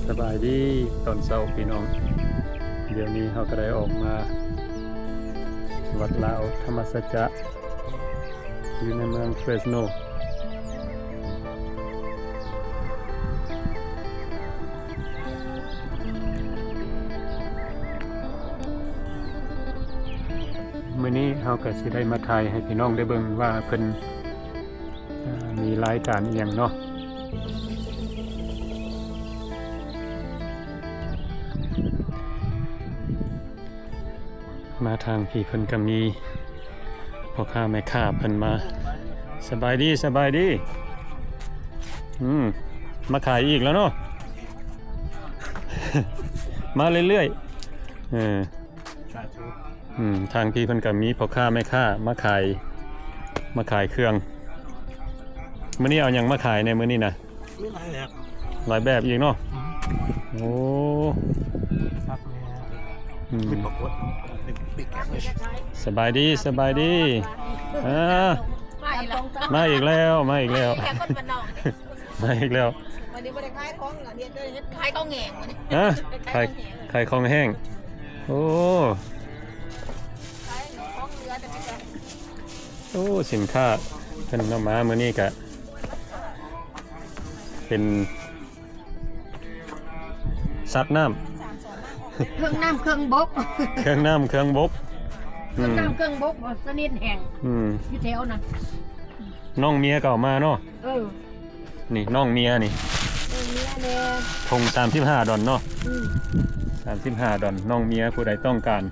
ສະບາຍດີຕອນເຊົ້າພີ່ນ້ອງ, ດຽວນີ້ເຮົາກໍໄດ້ອອກມາວັດລາວທຳມະສັດຈະ ຢູ່ໃນເມືອງເຟຣສໂນ. ມື້ນີ້ເຮົາກໍຊິໄດ້ມາຖ່າຍໃຫ້ພີ່ນ້ອງໄດ້ເບິ່ງວ່າເພິ່ນ ເອີ ມີລາຍການອີ່ຫຍັງເນາະ. ມາທາງພີ້ເພິ່ນກໍມີພໍ່ຄ້າແມ່ຄ້າເພິ່ນມາ. ສະບາຍດີ ສະບາຍດີ. ອືມ ມາຂາຍອີກແລ້ວເນາະ ມາເລື້ອຍໆ. ເອີ ສາທຸ. ອືມ ທາງພີ້ເພິ່ນກໍມີພໍ່ຄ້າແມ່ຄ້າມາຂາຍ ມາຂາຍເຄື່ອງ. ມື້ນີ້ເອົາຫຍັງມາຂາຍແດ່ມື້ນີ້ນະ? ມີຫຼາຍແບບ ຫຼາຍແບບອີກເນາະ. ອືມ ໂອ້ ຊັກແນ່ ອືມ ເປັນປາກົດ ເປັນປີກແກະ. ສະບາຍດີ ສະບາຍດີ. ອ່າ ມາອີກແລ້ວ ມາອີກແລ້ວ ມາອີກແລ້ວ ຄົນບ້ານນອກ ມາອີກແລ້ວ. ວັນນີ້ບໍ່ໄດ້ຂາຍຂອງລະ ເຮັດ ເຮັດຂາຍຂອງແຫ້ງ. ຮະ ຂາຍຂອງແຫ້ງ ຂາຍຂອງແຫ້ງ. ໂອ້ ຂາຍຂອງເຫຼືອແຕ່ເປັນ ໂອ້ ສິນຄ້າເພິ່ນເອົາມາມື້ນີ້ກະເປັນສັກນ້ຳ ເຄື່ອງນ້ຳເຄື່ອງບົກ ເຄື່ອງນ້ຳເຄື່ອງບົກ. ອືມ ເຄື່ອງນ້ຳເຄື່ອງບົກ ຊະນິດແຫ້ງ. ອືມ ຢູ່ແຖວນັ້ນ ນ້ອງເມຍກໍເອົາມາເນາະ. ເອີ ນີ້ນ້ອງເມຍນີ້ ນ້ອງເມຍແດ່. ຖົງສາມສິບຫ້າດອນເນາະ. ອືມ ສາມສິບຫ້າດອນ ນ້ອງເມຍຜູ້ໃດຕ້ອງການ.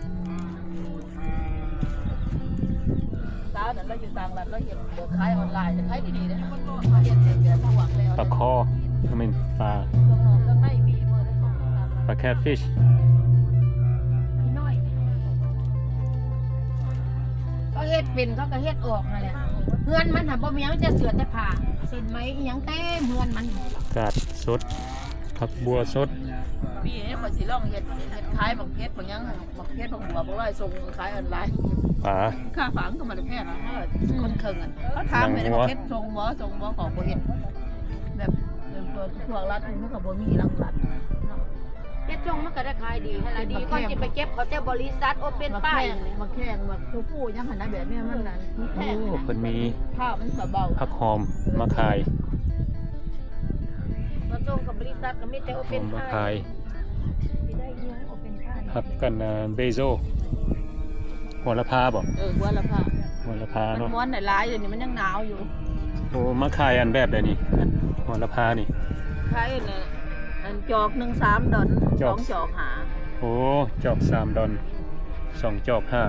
ສາວນັ້ນລາວຢູ່ຕ່າງລັດ ລາວເຮັດຂາຍອອນລາຍ ຂາຍດີໆເດ້. ເຮັດເປັນແບບລວກແລ້ວ ປາຄໍ ແມ່ນປາ ເຄື່ອງນອກເຄື່ອງໃນມີເບິດ ປາແຄດຟິຊ. ເຂົາເຮັດເປັນ ເຂົາກໍເຮັດອອກຫັ້ນແຫຼະ. ເຮືອນມັນຫາບໍ່ມີຫຍັງ ມີແຕ່ເສື້ອແຕ່ຜ້າ ເສັ້ນໄໝອີ່ຫຍັງເຕັມເຮືອນມັນ. ກາດສົດ ຜັກບົວສົດ. ປີນີ້ຂ້ອຍຊິລອງເຮັດ ເຮັດຂາຍບັກເຜັດ ບັກຫຍັງ ບັກເຜັດ ບັກບົວ ບັກລອຍ ສົ່ງຂາຍອອນລາຍ. ປາ ຄ່າຝາກກໍບໍ່ໄດ້ແພງນະ ຄົນເຄິ່ງ. ເຂົາຖາມແມ່ນ ບັກເຜັດສົ່ງບໍ່ ສົ່ງບໍ່ ເຂົາບໍ່ເຮັດ. ແບບ ພວກລັດມັນກໍບໍ່ມີຫຼັກລັດເນາະ. ເຮັດຊ່ອງມັນກໍໄດ້ຂາຍດີຫັ້ນລະ ດີກວ່າຊິໄປເກັບເຂົາແຕ່ບໍລິສັດ ໂອເປັນປ້າຍ ໝາກແຂ້ງ ໝາກແຂ້ງ ໝາກໂຕຜູ້ຫຍັງຫັ້ນນະ ແບບນີ້ມັນນັ້ນແພງ. ໂອ້ ເພິ່ນມີ ຜ້າມັນກໍເບົາ ຜັກຫອມມາຂາຍ. ມາສົ່ງກັບບໍລິສັດກໍມີແຕ່ໂອເປັນປ້າຍ ມາຂາຍ. ຊິໄດ້ອີຫຍັງໂອເປັນປ້າຍ ຜັກກັນນາ ເບໂຊ ຫົວລະພາບໍ? ເອີ ຫົວລະພາ ຫົວລະພາເນາະ. ມັນມ່ວນຫຼາຍໆ ດຽວນີ້ມັນຍັງໜາວຢູ່. ໂອ້ ມາຂາຍອັນແບບໃດນີ້ ຫົວລະພານີ້? ຂາຍອັນນັ້ນ ອັນຈອກໜຶ່ງສາມດອນ ຈອກ ສອງຈອກຫ້າ. ໂອ້ ຈອກສາມດອນ ສອງຈອກຫ້າ.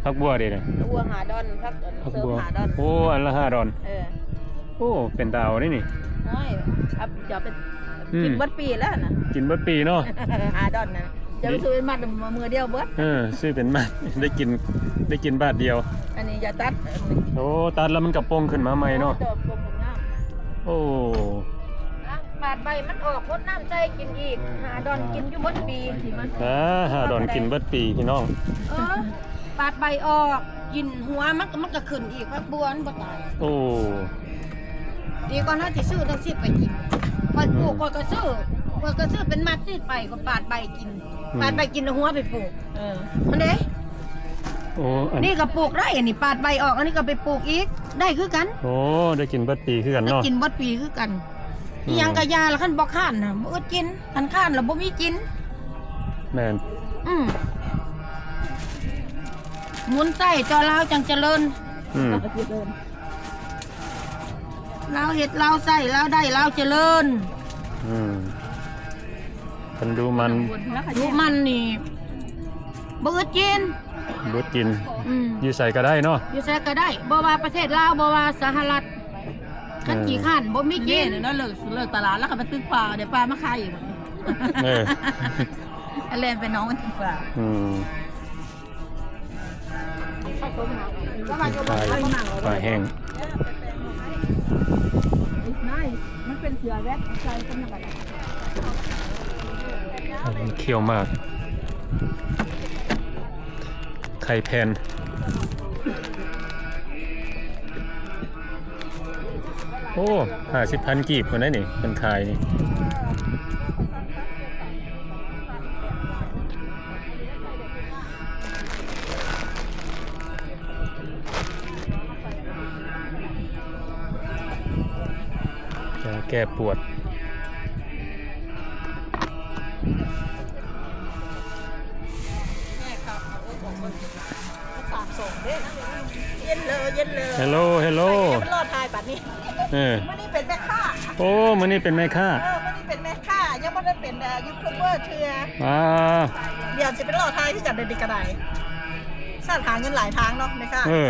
ຜັກບົວເດນະ? ບົວຫ້າດອນ ຜັກອັນ ຜັກບົວ ເສີມຫ້າດອນ. ໂອ້ ອັນລະຫ້າດອນ. ເອີ ໂອ້ ເປັນຕາເອົາເດນີ້. ໂອ້ຍ ເອົາ ຈະເອົາໄປ ອືມ ກິນເບິດປີແລ້ວນະ ກິນເບິດປີເນາະ ຫ້າດອນນະ. ຈະໄປຊື້ເປັນມັດ ມື້ດຽວເບິດ. ເອີ ຊື້ເປັນມັດ ໄດ້ກິນ ໄດ້ກິນບາດດຽວ. ອັນນີ້ຢ່າຕັດ. ໂອ້ ຕັດແລ້ວມັນກໍປົ່ງຂຶ້ນມາໃໝ່ເນາະ. ໂອ້ ໂອ້ ອະ ບາດໃບມັນອອກ ຫົດນ້ຳໃສ່ກິນອີກ ຫ້າດອນ ກິນຢູ່ເບິດປີ. ອາ ຫ້າດອນກິນເບິດປີພີ່ນ້ອງ. ເອີ ບາດໃບອອກ ກິນຫົວມັນ ມັນກໍຂຶ້ນອີກ ຜັກບົວມັນບໍ່ຕາຍ. ໂອ້ ດີກວ່າເຮົາຊິຊື້ຈັ່ງຊີ້ໄປກິນ. ຂ້ອຍປູກ ອືມ ຂ້ອຍກໍຊື້ ຂ້ອຍກໍຊື້ເປັນມັດນີ້ໄປ ກໍປາດໃບກິນ ອືມ ປາດໃບກິນ ເອົາຫົວໄປປູກ. ເອີ ຫັ້ນເດ້. ໂອ້ ອັນນີ້ກໍປູກໄດ້ ອັນນີ້ປາດໃບອອກ ອັນນີ້ກໍໄປປູກອີກ ໄດ້ຄືກັນ. ໂອ້ ໄດ້ກິນເບິດປີຄືກັນເນາະ ໄດ້ກິນເບິດປີຄືກັນ. ອືມ ອີ່ຫຍັງກໍຢ່າລະ ຄັນບໍ່ຄ້ານນະ ບໍ່ອຶດກິນ ຄັນຄ້ານລະບໍ່ມີກິນ. ແມ່ນ ອືມ ໝູນໃຊ້ຕໍ່ລາວຈັ່ງຈະເລີນ. ອືມ ລາວເຮັດລາວໃຊ້ ລາວໄດ້ລາວຈະເລີນ. ອືມ ເພິ່ນດຸໝັ່ນ ດຸໝັ່ນນີ້ບໍ່ອຶດກິນ ບໍ່ອຶດກິນ. ອືມ ຢູ່ໃສກໍໄດ້ເນາະ ຢູ່ໃສກໍໄດ້ ບໍ່ວ່າປະເທດລາວ ບໍ່ວ່າສະຫະລັດ. ຄັນ ເອີ ຂີ້ຄ້ານບໍ່ມີກິນ. ນີ້ເນາະ ເລີກ ເລີກຕະຫຼາດແລ້ວກໍໄປຕຶກປາ ໄດ້ປາມາຂາຍອີກ. ເອີ ແລ່ນໄປໜອງມັນຖືກວ່າ. ອືມ ປາ ປາແຫ້ງ. ນາຍ ມັນເປັນເສືອແວັດໃສ່ເປັນຫຍັງກະໄດ້. ມັນຂຽວໝາກ ໄຂ່ແຜ່ນ. ໂອ້ ຫ້າສິບພັນກີບພຸ້ນໃດນີ້ ເພິ່ນຂາຍນີ້. ຢາແກ້ປວດ. ສາມສອງເດ້ ເຢັນເລີ ເຢັນເລີ ເຮລໂລ ເຮລໂລ ໄປເລີຍ ມັນລໍຖ່າຍປານນີ້ ເອີ ມື້ນີ້ເປັນແມ່ຄ້າ ໂອ້ ມື້ນີ້ເປັນແມ່ຄ້າ ເອີ ມື້ນີ້ເປັນແມ່ຄ້າ ຍັງບໍ່ໄດ້ເປັນ ເອີ ຢູທູບເບີເທື່ອ ອ່າ ດຽວຊິໄປລໍຖ່າຍຄືກັນ ດຽວນີ້ກໍໄດ້ ຊາດຫາເງິນຫຼາຍທາງເນາະແມ່ຄ້າ ເອີ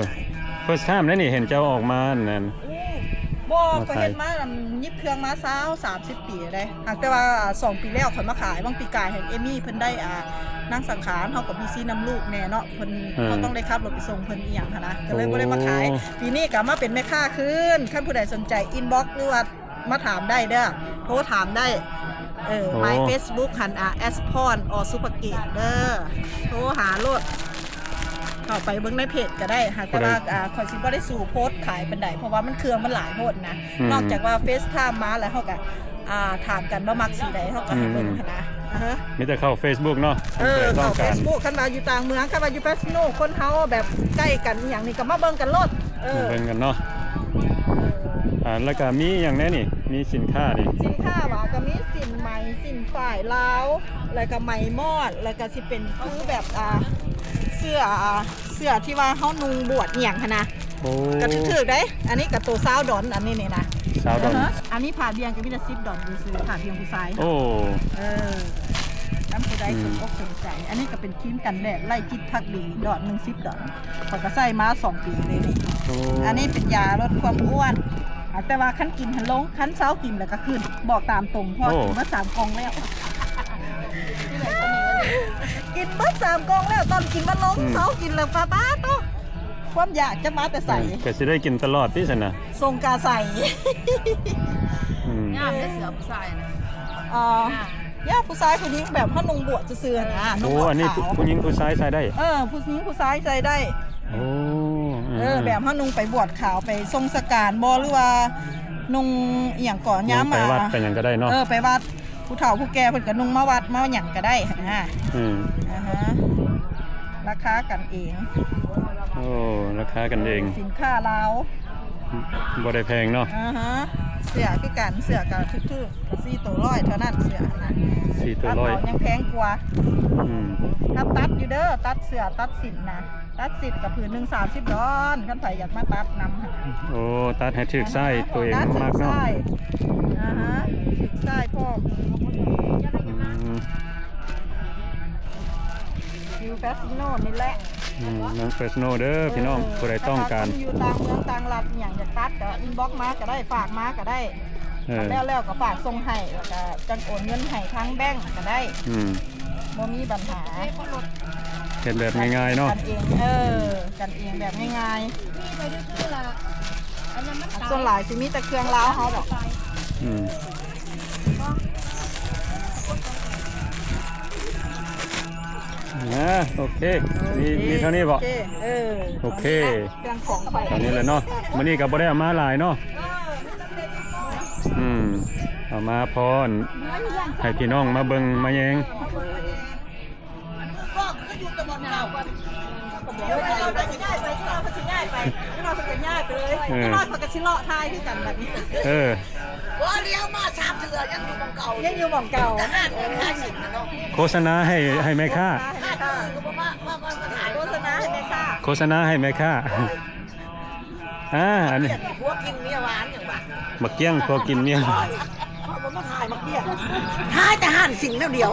ເຟີສທາມເດ້ນີ້ ເຫັນເຈົ້າອອກມາອັນນັ້ນ ໂອ້ ບໍ່ ມາຂາຍ ຂ້ອຍເຮັດມາ ອັນ ຫຍິບເຄື່ອງມາຊາວ ສາມສິບປີແລ້ວເດ້ ຫາກແຕ່ວ່າສອງປີແລ້ວຂ້ອຍມາຂາຍ ຫວ່າງປີກາຍຫັ້ນ ເອມີ້ເພິ່ນໄດ້ ອ່າ ນາງສັງຂານ ເຮົາກໍບີຊີນຳລູກແດ່ເນາະ ເພິ່ນ ເອີ ເຮົາຕ້ອງໄດ້ຂັບລົດໄປສົ່ງເພິ່ນອີ່ຫຍັງຫັ້ນນະ ກໍເລີຍບໍ່ໄດ້ມາຂາຍ ໂອ້ ປີນີ້ກໍມາເປັນແມ່ຄ້າຄືນ ຄັນຜູ້ໃດສົນໃຈ ອິນບັອກ ຫຼືວ່າມາຖາມໄດ້ເດີ ໂທຖາມໄດ້ ເອີ ໂອ້ ມາຍເຟສບຸກຫັ້ນ ອ່າ ແອັດພອນ ອໍ ສຸພະເກດເດີ ໂທຫາໂລດ ເຂົ້າໄປເບິ່ງໃນເພຈກໍໄດ້ ຫາກແຕ່ວ່າ ຜູ້ໃດ ອ່າ ຂ້ອຍຊິບໍ່ໄດ້ສູ້ໂພສຂາຍປານໃດ ເພາະວ່າມັນເຄື່ອງມັນຫຼາຍໂພດນະ ອືມ ນອກຈາກວ່າເຟສທາມມາແລ້ວ ເຮົາກໍ ອ່າ ຖາມກັນວ່າມັກສີໃດ ເຮົາກໍໃຫ້ເບິ່ງຫັ້ນນະ ອືມ ອ່າຮະ ມີແຕ່ເຂົ້າເຟສບຸກເນາະ ເອີ ເຂົ້າເຟສບຸກ ຄັນວ່າຢູ່ຕ່າງເມືອງ ຄັນວ່າຢູ່ເຟສໂນ ຄົນເຮົາແບບໃກ້ກັນອີ່ຫຍັງນີ້ ກໍມາເບິ່ງກັນໂລດ ເອີ ມາເບິ່ງກັນເນາະ ເອີ ອ່າ ແລ້ວກໍມີຫຍັງແດ່ນີ້ ມີສິນຄ້ານີ້ ສິນຄ້າຫວາ ກໍມີສິ້ນໄໝ ສິ້ນຝ້າຍລາວ ແລ້ວກໍໄໝມອດ ແລ້ວກໍຊິເປັນຄືແບບ ອ່າ ເສື້ອ ອ່າ ເສື້ອທີ່ວ່າເຮົານຸ່ງບວດອີ່ຫຍັງຫັ້ນນະ ໂອ້ ກໍຖືກໆເດ້ ອັນນີ້ກໍໂຕຊາວດອນ ອັນນີ້ນີ້ນະ ຊາວດອນ ເອີ ອັນນີ້ຜ້າບ່ຽງກໍມີແຕ່ສິບດອນຊື່ໆ ຜ້າບ່ຽງຜູ້ຊາຍ ໂອ້ ເອີ ຄັນຜູ້ໃດ ອືມ ສົນອົກສົນໃຈ ອັນນີ້ກໍເປັນຄຣີມກັນແດດໄລ່ພິດພັກດີ ດອນໜຶ່ງສິບດອນ ຂ້ອຍກໍໃຊ້ມາສອງປີເລີຍນີ້ ໂອ້ ອັນນີ້ເປັນຢາລົດຄວາມອ້ວນ ອ່າ ແຕ່ວ່າຄັນກິນຫັ້ນລົງ ຄັນເຊົາກິນແລ້ວກໍຂຶ້ນ ບອກຕາມຕົງ ເພາະ ໂອ້ ກິນເບິດສາມກ່ອງແລ້ວ ກິນເບິດສາມກ່ອງແລ້ວ ຕອນກິນມັນລົງ ອືມ ເຊົາກິນແລ້ວ ປາດ ປາດໂຕ ຄວາມຢາກຈະມາແຕ່ໃສ ເອີ ກໍຊິໄດ້ກິນຕະຫຼອດຕິຊັ້ນນະ ຊົງກາໃສ ອືມ ງາມເດ້ເສື້ອຜູ້ຊາຍນະ ເອີ ງາມ ຍາກຜູ້ຊາຍຜູ້ຍິງແບບເຮົານຸ່ງບວດຊື່ໆນະ ໂອ້ ນຸ່ງບວດ ອັນນີ້ ຂາວ ຜູ້ຍິງຜູ້ຊາຍໃສ່ໄດ້ ເອີ ຜູ້ຍິງຜູ້ຊາຍໃສ່ໄດ້ ໂອ້ ເອີ ເອີ ແບບເຮົານຸ່ງໄປບວດຂາວ ໄປຊົງສະການບໍ່ ຫຼືວ່ານຸ່ງອີ່ຫຍັງກໍຍາມ ນຸ່ງໄປວັດ ອ່າ ໄປຫຍັງກໍໄດ້ເນາະ ເອີ ໄປວັດ ຜູ້ເຖົ້າຜູ້ແກ່ເພິ່ນກໍນຸ່ງມາວັດມາຫຍັງກໍໄດ້ຫັ້ນນະ ອືມ ອ່າຮະ ລາຄາກັນເອງ ໂອ້ ລາຄາກັນເອງ ສິນຄ້າລາວ ບໍ່ໄດ້ແພງເນາະ ອ່າຮະ ເສື້ອຄືກັນ ເສື້ອກໍຖືກໆ ສີ່ໂຕຮ້ອຍເທົ່ານັ້ນ ເສື້ອຫັ້ນນະ ສີ່ໂຕຮ້ອຍ ຕັດເອົາຍັງແພງກວ່າ ອືມ ຮັບຕັດຢູ່ເດີ ຕັດເສື້ອຕັດສິ້ນນະ ຕັດສິ້ນກໍຜືນໜຶ່ງສາມສິບດອນ ຄັນໃຜຢາກມາຕັດນຳຫັ້ນນະ ໂອ້ ຕັດໃຫ້ຖືກໄຊສ໌ຕົວເອງມັກເນາະ ອ່າຮະ ຖືກໄຊສ໌ພ້ອມ ອືມ ຢູ່ເຟສໂນນີ້ແຫຼະ ອືມ ເມືອງເຟສໂນເດີ ເອີ ພີ່ນ້ອງ ຜູ້ໃດຕ້ອງການ ຖ້າຄົນຢູ່ຕ່າງເມືອງຕ່າງລັດອີ່ຫຍັງຢາກຕັດກໍອິນບັອກມາກໍໄດ້ ຝາກມາກໍໄດ້ ເອີ ແລ້ວໆກໍຝາກສົ່ງໃຫ້ ແລ້ວກໍຈັ່ງໂອນເງິນໃຫ້ທາງແບງກໍໄດ້ ອືມ ບໍ່ມີບັນຫາ ເຮັດແບບງ່າຍໆເນາະ ກັນເອງ ເອີ ກັນເອງແບບງ່າຍໆ ສ່ວນຫຼາຍຊິມີແຕ່ເຄື່ອງລາວເຮົາດອກ ອືມ ອ່າ ໂອເຄ ມີ ໂອເຄ ມີເທົ່ານີ້ບໍ? ໂອເຄ ເອີ ໂອເຄ ເຄື່ອງຂອງຂ້ອຍ ເທົ່ານີ້ແຫຼະເນາະ ມື້ນີ້ກໍບໍ່ໄດ້ເອົາມາຫຼາຍເນາະ ເອີ ອືມ ເອົາມາພໍນ ໃຫ້ພີ່ນ້ອງມາເບິ່ງມາແຍງ ກໍຄືຢູ່ແຕ່ບ່ອນເກົ່າ ດຽວເພິ່ນກໍຊິຍ້າຍໄປ ຈັກໜ້ອຍເພິ່ນຊິຍ້າຍໄປ ຈັກໜ້ອຍເພິ່ນກໍຍ້າຍໄປເລີຍ ເອີ ຈັກໜ້ອຍເພິ່ນກໍຊິເລາະຖ່າຍຄືກັນບັດນີ້ ເອີ ບໍ່ ລຽວມາສາມເທື່ອ ຍັງຢູ່ໝ່ອງເກົ່າ ຍັງຢູ່ໝ່ອງເກົ່າ ແຕ່ຮ້ານກໍຂາຍສິ້ນນະເນາະ ໂຄສະນາໃຫ້ ໃຫ້ແມ່ຄ້າ ໂຄສະນາໃຫ້ແມ່ຄ້າ ໂຄສະນາໃຫ້ແມ່ຄ້າ ໂຄສະນາໃຫ້ແມ່ຄ້າ ອ່າ ອັນນີ້ ຜົວກິນເມຍຫວານຫຍັງວະ ໝາກກ້ຽງຜົວກິນເມຍຫວານ ເຂົາບໍ່ມາຂາຍໝາກກ້ຽງ ຂາຍແຕ່ຮ້ານສິ້ນແນວດຽວ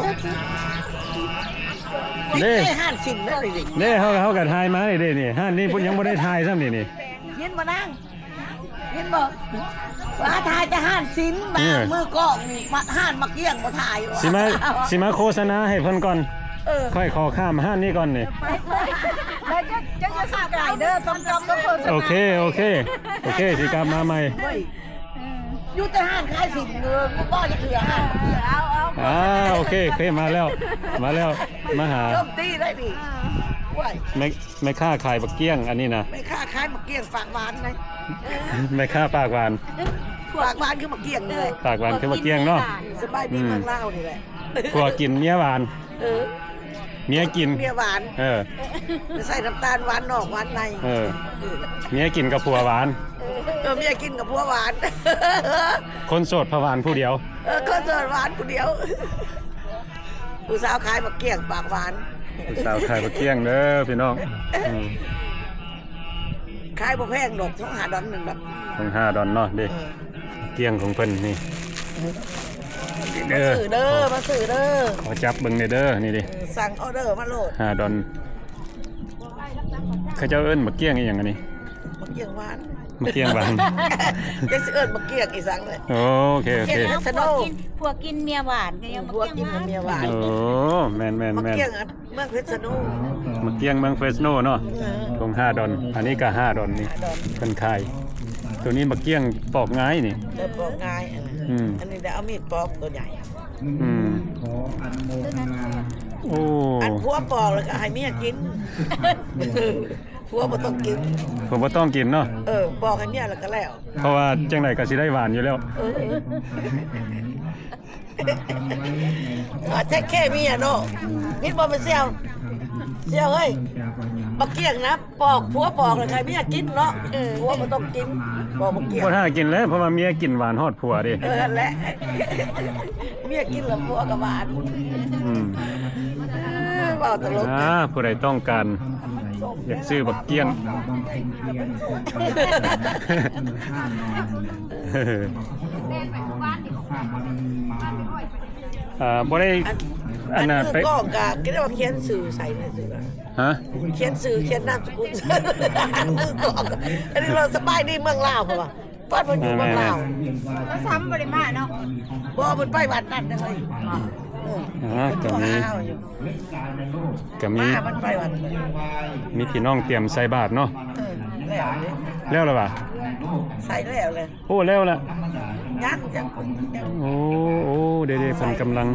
ເດ້ ແຕ່ຮ້ານສິ້ນແນວນີ້ ເດ້ ເຮົາ ເຮົາກໍຖ່າຍມານີ້ເດ້ນີ້ ຮ້ານນີ້ເພິ່ນຍັງບໍ່ໄດ້ຖ່າຍຊ້ຳນີ້ນີ້ ເຫັນບໍ່ນາງ ເຫັນບໍ່ ວ່າຖ່າຍແຕ່ຮ້ານສິ້ນ ເອີ ບາງມື້ກໍມີມາຮ້ານໝາກກ້ຽງບໍ່ຖ່າຍ ຊິມາ ຊິມາໂຄສະນາໃຫ້ເພິ່ນກ່ອນ ເອີ ຂ້ອຍຂໍຂ້າມຮ້ານນີ້ກ່ອນນີ້ ໄປ ໄປ ແລ້ວເຈົ້າ ເຈົ້າຢ່າສະກາຍເດີ ຕ້ອງກັບມາໂຄສະນາ ໂອເຄ ໂອເຄ ໂອເຄ ຊິກັບມາໃໝ່ ເອີ ຢູ່ແຕ່ຮ້ານຂາຍສິ້ນ ເອີ ບໍ່ຢາກເຫຼືອຮ້ານ ເອີ ເອົາ ເອົາ ອ່າ ໂຄສະນາ ໂອເຄ ໂອເຄ ມາແລ້ວ ມາແລ້ວ ມາຫາ ໂຈມຕີໄດ້ນີ້ ເອີ ໂອ້ຍ ແມ່ ແມ່ຄ້າຂາຍໝາກກ້ຽງ ອັນນີ້ນະ ແມ່ຄ້າຂາຍໝາກກ້ຽງປາກຫວານນະ ແມ່ຄ້າປາກຫວານ ປາກຫວານຄືໝາກກ້ຽງນີ້ແຫຼະ ປາກຫວານຄືໝາກກ້ຽງເນາະ. ສະບາຍດີ ອືມ ເມືອງລາວນີ້ແຫຼະ ຜົວກິນເມຍຫວານ. ເອີ ເມຍກິນເມຍຫວານ. ເອີ ໃສ່ນ້ຳຕານຫວານນອກຫວານໃນ. ເອີ ເອີ ເມຍກິນກັບຜົວຫວານ. ເອີ ເມຍກິນກັບຜົວຫວານ. ຄົນໂສດຜະຫວານຜູ້ດຽວ. ເອີ ຄົນໂສດຫວານຜູ້ດຽວ. ຜູ້ສາວຂາຍໝາກກ້ຽງປາກຫວານ. ຜູ້ສາວຂາຍໝາກກ້ຽງເດີພີ່ນ້ອງ. ອືມ ຂາຍບໍ່ແພງດອກ ສອງຫ້າດອນໜຶ່ງດອກ. ສອງຫ້າດອນເນາະເດ້. ເອີ ໝາກກ້ຽງຂອງເພິ່ນນີ້ ເອີ ມາຊື້ເດີ ມາຊື້ເດີ. ຂໍຈັບເບິ່ງແດ່ເດີ ນີ້ເດ້. ເອີ ສັ່ງອໍເດີມາໂລດ ຫ້າດອນ. ເຂົາເຈົ້າເອີ້ນໝາກກ້ຽງອີ່ຫຍັງອັນນີ້? ໝາກກ້ຽງຫວານ. ໝາກກ້ຽງຫວານ. ຈະຊິເອີ້ນໝາກກ້ຽງອີ່ຫຍັງເລີຍ. ໂອເຄ ໂອເຄ. ຜົວກິນ ຜົວກິນເມຍຫວານ ກໍຍັງໝາກກ້ຽງຫວານ. ເອີ ຜົວກິນເມຍຫວານ. ໂອ້ ແມ່ນໆໆ. ໝາກກ້ຽງເມືອງເຟສໂນ ໝາກກ້ຽງເມືອງເຟສໂນເນາະ. ເອີ ຖົງຫ້າດອນ ອັນນີ້ກໍຫ້າດອນນີ້ ຫ້າດອນ ເພິ່ນຂາຍ. ໂຕນີ້ໝາກກ້ຽງປອກງ່າຍນີ້. ເອີ ປອກງ່າຍ. ອືມ ອັນນີ້ໄດ້ເອົາມີດປອກໂຕໃຫຍ່. ອືມ ໂອ້ ອັນຜົວປອກແລ້ວກໍໃຫ້ເມຍກິນ ຜົວບໍ່ຕ້ອງກິນ. ຜົວບໍ່ຕ້ອງກິນເນາະ. ເອີ ປອກໃຫ້ເມຍແລ້ວກໍແລ້ວ ເພາະວ່າຈັ່ງໃດກໍຊິໄດ້ຫວານຢູ່ແລ້ວ. ເອີ ເອີ ເທກແຄເມຍເນາະ. ຜິດບໍ່ແມ່ນສ່ຽວ? ສ່ຽວເອີຍ ບັກກ້ຽງນະ ປອກ ຜົວປອກແລ້ວໃຫ້ເມຍກິນເນາະ. ເອີ ຜົວບໍ່ຕ້ອງກິນ ບໍ່ ບັກກ້ຽງ ບໍ່ຖ້າກິນແລ້ວ ເພາະວ່າເມຍກິນຫວານຮອດຜົວເດ້. ເອີ ຫັ້ນແຫຼະ ເມຍກິນແລ້ວຜົວກໍຫວານ. ອືມ ເອີ ເວົ້າຕະຫຼົກ. ອ່າ ຜູ້ໃດຕ້ອງການ ຢາກຊື້ບັກກ້ຽງ ເອີ ບໍ່ໄດ້ ອັນ ອັນນັ້ນ ອັນ ໄປ ຄືກ້ອງກະ ກະໄດ້ວ່າຂຽນຊື່ໃສ່ໜັງສື. ຮະ? ຂຽນຊື່ ຂຽນນາມສະກຸນໃສ່. ຄືກ້ອງ ອັນນີ້ວ່າສະບາຍດີເມືອງລາວ ເພາະວ່າ ປາດເພິ່ນຢູ່ເມືອງລາວ. ແມ່ນໆ ແລ້ວຊ້ຳບໍ່ໄດ້ມາເນາະ. ບໍ່ ເພິ່ນໄປວັດນັ້ນເດ້. ເອີ ອ່າ ກໍມີ ກໍມີ ມາ ເພິ່ນໄປວັດ ມີພີ່ນ້ອງຕຽມໃສ່ບາດເນາະ. ເອີ ແລ້ວເດ້ ແລ້ວລະຫວາ? ໃສ່ແລ້ວແຫຼະ. ໂອ້ ແລ້ວລະ ຍັງ ຍັງ ຍັງ. ໂອ້ ໂອ້ ເດ້ໆ ເພິ່ນກຳລັງ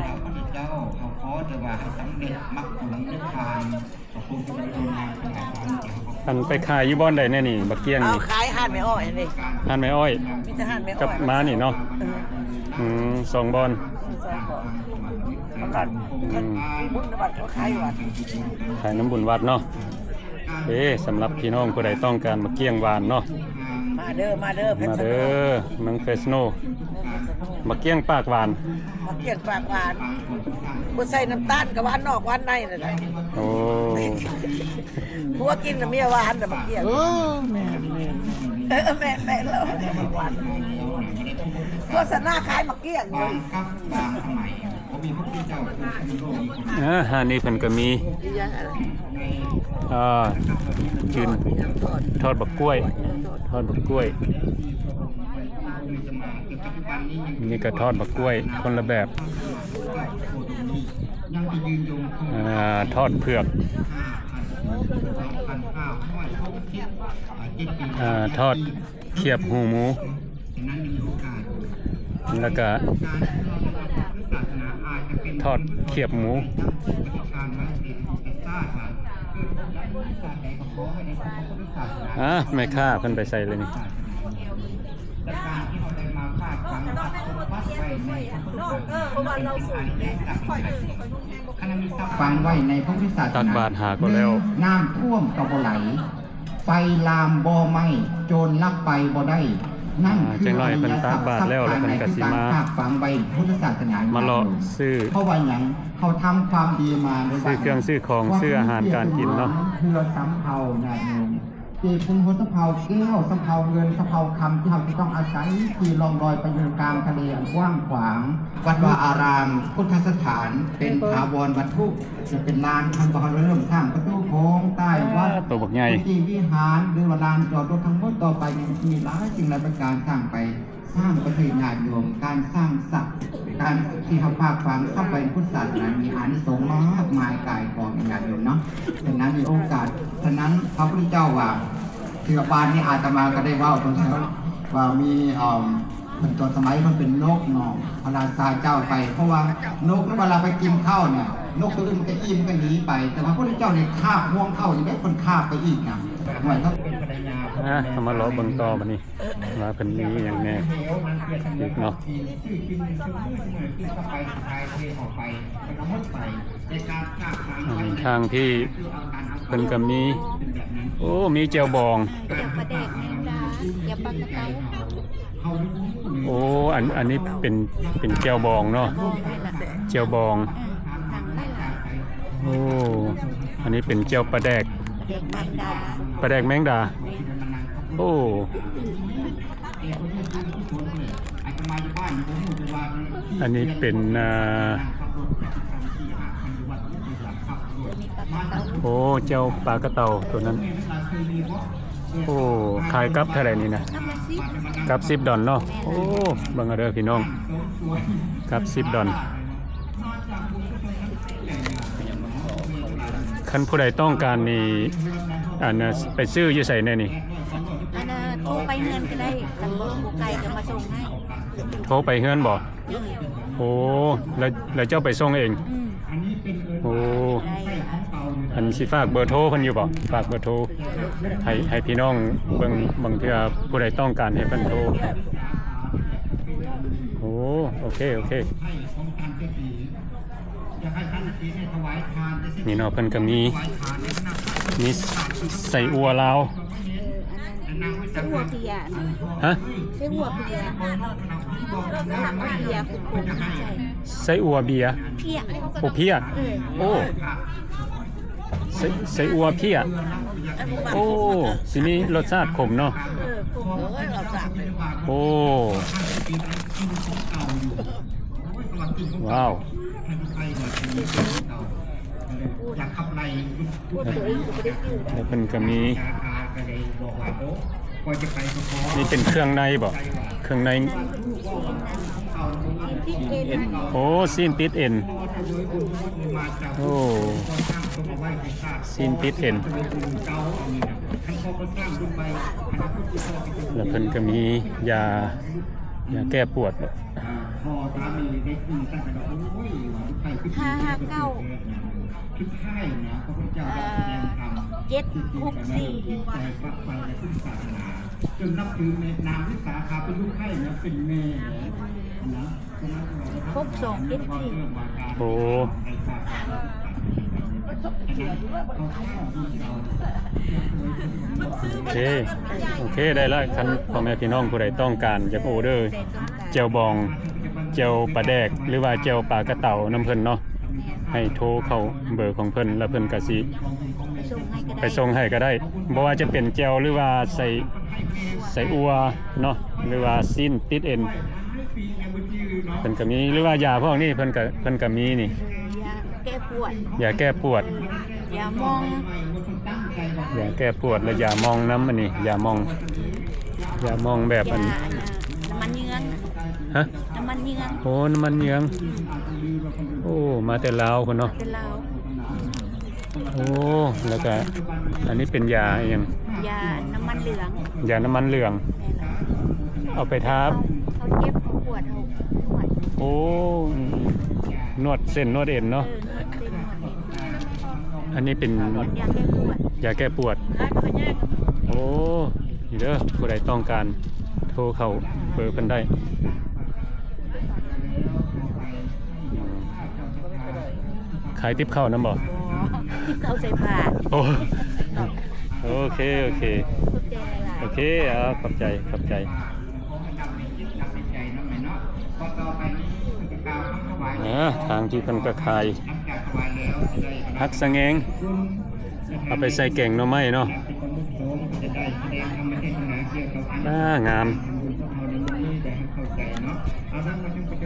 ອັນໄປຂາຍຢູ່ບ່ອນໃດແດ່ນີ້ ບັກກ້ຽງນີ້? ເອົາຂາຍຮ້ານແມ່ອ້ອຍນີ້. ຮ້ານແມ່ອ້ອຍ? ມີແຕ່ຮ້ານແມ່ອ້ອຍ ກັບມານີ້ເນາະ. ເອີ ອືມ ສອງບ່ອນ ສອງບ່ອນ. ອືມ ບຸນວັດ ເຂົາຂາຍຢູ່ວັດ ຂາຍນຳບຸນວັດເນາະ. ເອີ ສຳລັບພີ່ນ້ອງຜູ້ໃດຕ້ອງການໝາກກ້ຽງຫວານເນາະ ມາເດີ ມາເດີ ມາເດີ ເມືອງເຟສໂນ. ໝາກກ້ຽງປາກຫວານ ໝາກກ້ຽງປາກຫວານ ບໍ່ໃສ່ນ້ຳຕານກໍຫວານນອກຫວານໃນນັ້ນແຫຼະ. ໂອ້ ຜົວກິນນະເມຍຫວານນະໝາກກ້ຽງ. ເອີ ແມ່ນໆ ເອີ ແມ່ນໆ ແລ້ວ ໂຄສະນາຂາຍໝາກກ້ຽງຢູ່. ອ່າ ຮ້ານນີ້ເພິ່ນກໍມີ ອ່າ ຈືນ ທອດບັກກ້ວຍ ທອດບັກກ້ວຍ. ນີ້ກໍທອດບັກກ້ວຍຄົນລະແບບ. ອ່າ ທອດເຜືອກ ອ່າ ທອດຂຽບຫູໝູ ແລ້ວກະທອດຂຽບໝູ. ອ່າ ແມ່ຄ້າເພິ່ນໄປໃສລະນີ້? ຝັງໄວ້ໃນພະພຸດທະສາສະໜາ. ຕັກບາດຫາກໍແລ້ວ. ໜຶ່ງ ນ້ຳຖ້ວມກໍບໍ່ໄຫຼ. ໄຟລາມບໍ່ໄໝ້ ໂຈນລັກໄປບໍ່ໄດ້. ນັ້ນຄືອະລິຍະສັດຊັບພາຍໃນ ຄືການຝາກຝັງໄວ້ພຸດທະສາສະໜາ. ມາເລາະຊື້ ເພາະວ່າຫຍັງ? ເຮົາທຳຄວາມດີມາ ຊື້ເຄື່ອງຊື້ຂອງ ຊື້ອາຫານການກິນເນາະ. ເພື່ອສຳເພົາຍາດໂຍມ ທີ່ເປັນຫົວສຳເພົາແກ້ວ ສຳເພົາເງິນ ສຳເພົາຄຳ ທີ່ເຮົາຈະຕ້ອງອາໄສ ທີ່ລ່ອງລອຍໄປຢູ່ກາງທະເລອັນກວ້າງຂວາງ. ວັດວາອາຣາມ ພຸດທະສະຖານ ເປັນຖາວອນວັດຖຸ ຈະເປັນລານ ຄັນບໍ່ເຮົາເລີ່ມສ້າງປະຕູໂຂງໃຕ້ວັດ ໂຕບັກໃຫຍ່ ກຸຕິວິຫານ ຫຼືວ່າລານຈອດລົດທັງໝົດ. ຕໍ່ໄປນີ້ມັນຈະມີຫຼາຍສິ່ງຫຼາຍປະການສ້າງໄປ ສ້າງປະເທດຍາດໂຍມ ການສ້າງສັດ ການທີ່ເຮົາຝາກຝັງຊັບໄວ້ໃນພຸດທະສາສະໜາ ມີອານິສົງມາກມາຍກາຍກອງຍາດໂຍມເນາະ. ສະນັ້ນມີໂອກາດ ສະນັ້ນພະພຸດທະເຈົ້າວ່າ ເທື່ອປານນີ້ອາດຕະມາກໍໄດ້ເວົ້າຕົງເທິງວ່າມີ ເອີ ເພິ່ນຕອນສະໄໝເພິ່ນເປັນນົກເນາະ ພະລາຊາເຈົ້າໄປ ເພາະວ່ານົກເວລາໄປກິນເຂົ້ານີ້ ນົກໂຕອື່ນມັນກໍອີ່ມກໍໜີໄປ ແຕ່ວ່າພະພຸດທະເຈົ້ານີ້ຄາບຫ່ວງເຂົ້າຢູ່ເດ້ ເພິ່ນຄາບໄປອີກນະ. ເປັນພະຍາ ອ່ະ ເຮົາມາເລາະເບິ່ງຕໍ່ບັດນີ້ ວ່າເພິ່ນມີຫຍັງແດ່ອີກເນາະ. ອັນນີ້ທາງພີ້ເພິ່ນກໍມີ ໂອ້ ມີແຈ່ວບອງ ແຈ່ວປາແດກແມງດາ ແຈ່ວປາກະເຕົາ. ໂອ້ ອັນ ອັນນີ້ເປັນ ເປັນແຈ່ວບອງເນາະ ແຈ່ວບອງ. ໂອ້ ອັນນີ້ເປັນແຈ່ວປາແດກ ປາແດກແມງດາ ໂອ້ ອັນນີ້ເປັນ ອ່າ ໂອ້ ແຈ່ວປາກະເຕົາໂຕນັ້ນ. ໂອ້ ຂາຍກັບເທົ່າໃດນີ້ນະ? ກັບສິບດອນເນາະ. ໂອ້ ເບິ່ງເອົາເດີພີ່ນ້ອງ ກັບສິບດອນ. ຄັນຜູ້ໃດຕ້ອງການນີ້ ອັນ ໄປຊື້ຢູ່ໃສແດ່ນີ້? ອັນ ໂທໄປເຮືອນກໍໄດ້ ຄັນບໍ່ ບໍ່ໄກກໍມາສົ່ງໃຫ້. ໂທໄປເຮືອນບໍ່? ໂອ້ ແລ້ວ ແລ້ວເຈົ້າໄປສົ່ງເອງ? ອືມ ໂອ້ ອັນຊິຝາກເບີໂທເພິ່ນຢູ່ບໍ່? ຝາກເບີໂທໃຫ້ ໃຫ້ພີ່ນ້ອງເບິ່ງ ບາງເທື່ອຜູ້ໃດຕ້ອງການໃຫ້ເພິ່ນໂທ. ໂອ້ ໂອເຄ ໂອເຄ ນີ້ເນາະ ເພິ່ນກໍມີ ມີໄສ້ອົ່ວລາວ. ໄສ້ອົ່ວເບຍ ຮະ? ໄສ້ອົ່ວເບຍ ເບຍ ໄສ້ອົ່ວເບຍ ເພຍ ເພຍ ໂອ້ ໄສ້ ໄສ້ອົ່ວເພຍ. ໂອ້ ຊິມີລົດຊາດຂົມເນາະ. ເອີ ຂົມເລີຍ ລົດຊາດ ໂອ້ ວ້າວ. ແລ້ວເພິ່ນກໍມີ ນີ້ເປັນເຄື່ອງໃນບໍ່? ເຄື່ອງໃນ ໂອ້ ຊີ້ນຕິດເອັນ ໂອ້ ຊີ້ນຕິດເອັນ. ແລ້ວເພິ່ນກໍມີຢາ ຢາແກ້ປວດ. ຫ້າຫ້າເກົ້າ ເອີ ເຈັດຫົກສີ່ ຈົນນັບຖືໃນນາມວິສາຂາເປັນລູກໃພ້ນະ ເປັນແມ່ນະ ຫົກສອງເຈັດສີ່. ໂອ້ ໂອເຄ ໂອເຄ ໄດ້ລະ. ຄັນພໍ່ແມ່ພີ່ນ້ອງຜູ້ໃດຕ້ອງການຢາກອໍເດີ ແຈ່ວບອງ ແຈ່ວປາແດກ ຫຼືວ່າແຈ່ວປາກະເຕົານຳເພິ່ນເນາະ ໃຫ້ໂທເຂົ້າເບີຂອງເພິ່ນ ແລ້ວເພິ່ນກະຊິໄປສົ່ງໃຫ້ກໍໄດ້ ບໍ່ວ່າຈະເປັນແຈ່ວ ຫຼືວ່າໄສ້ ໄສ້ອົ່ວເນາະ ຫຼືວ່າຊີ້ນຕິດເອັນ ເພິ່ນກະມີ ຫຼືວ່າຢາພວກນີ້ເພິ່ນກະ ເພິ່ນກະມີນີ້ ຢາແກ້ປວດ ຢາແກ້ປວດ ຢາໝອງ ຢາແກ້ປວດ ແລະຢາໝອງນຳ. ອັນນີ້ຢາໝອງ ຢາໝອງແບບອັນ ຢາອັນ ນ້ຳມັນເຍືອງ ຮະ? ນ້ຳມັນເຍືອງ ໂອ້ ນ້ຳມັນເຍືອງ ໂອ້ ມາແຕ່ລາວພຸ້ນເນາະ ແຕ່ລາວ. ໂອ້ ແລ້ວກະອັນນີ້ເປັນຢາອີ່ຫຍັງ? ຢານ້ຳມັນເຫຼືອງ ຢານ້ຳມັນເຫຼືອງ ແມ່ນລະ ເອົາໄປທາ ເຮົາເຈັບເຮົາປວດເຮົານວດ. ໂອ້ ນວດເສັ້ນນວດເອັນເນາະ ເອີ ນວດເສັ້ນນວດເອັນ. ອັນນີ້ເປັນຢາແກ້ປວດ ຢາແກ້ປວດ. ໂອ້ ນີ້ເດີ ຜູ້ໃດຕ້ອງການໂທເຂົ້າເບີເພິ່ນໄດ້. ຂາຍຕິບເຂົ້ານຳບໍ່? ຕິບເຂົ້າໃສ່ບາດ. ໂອ້ ໂອເຄ ໂອເຄ ຂອບໃຈຫຼາຍໆ. ໂອເຄ ເອົາ ຂອບໃຈ ຂອບໃຈ. ເອີ ທາງທີ່ເພິ່ນກໍຂາຍຜັກສະແງງ ເອົາໄປໃສ່ແກງໜໍ່ໄມ້ເນາະ. ອ່າ ງາມ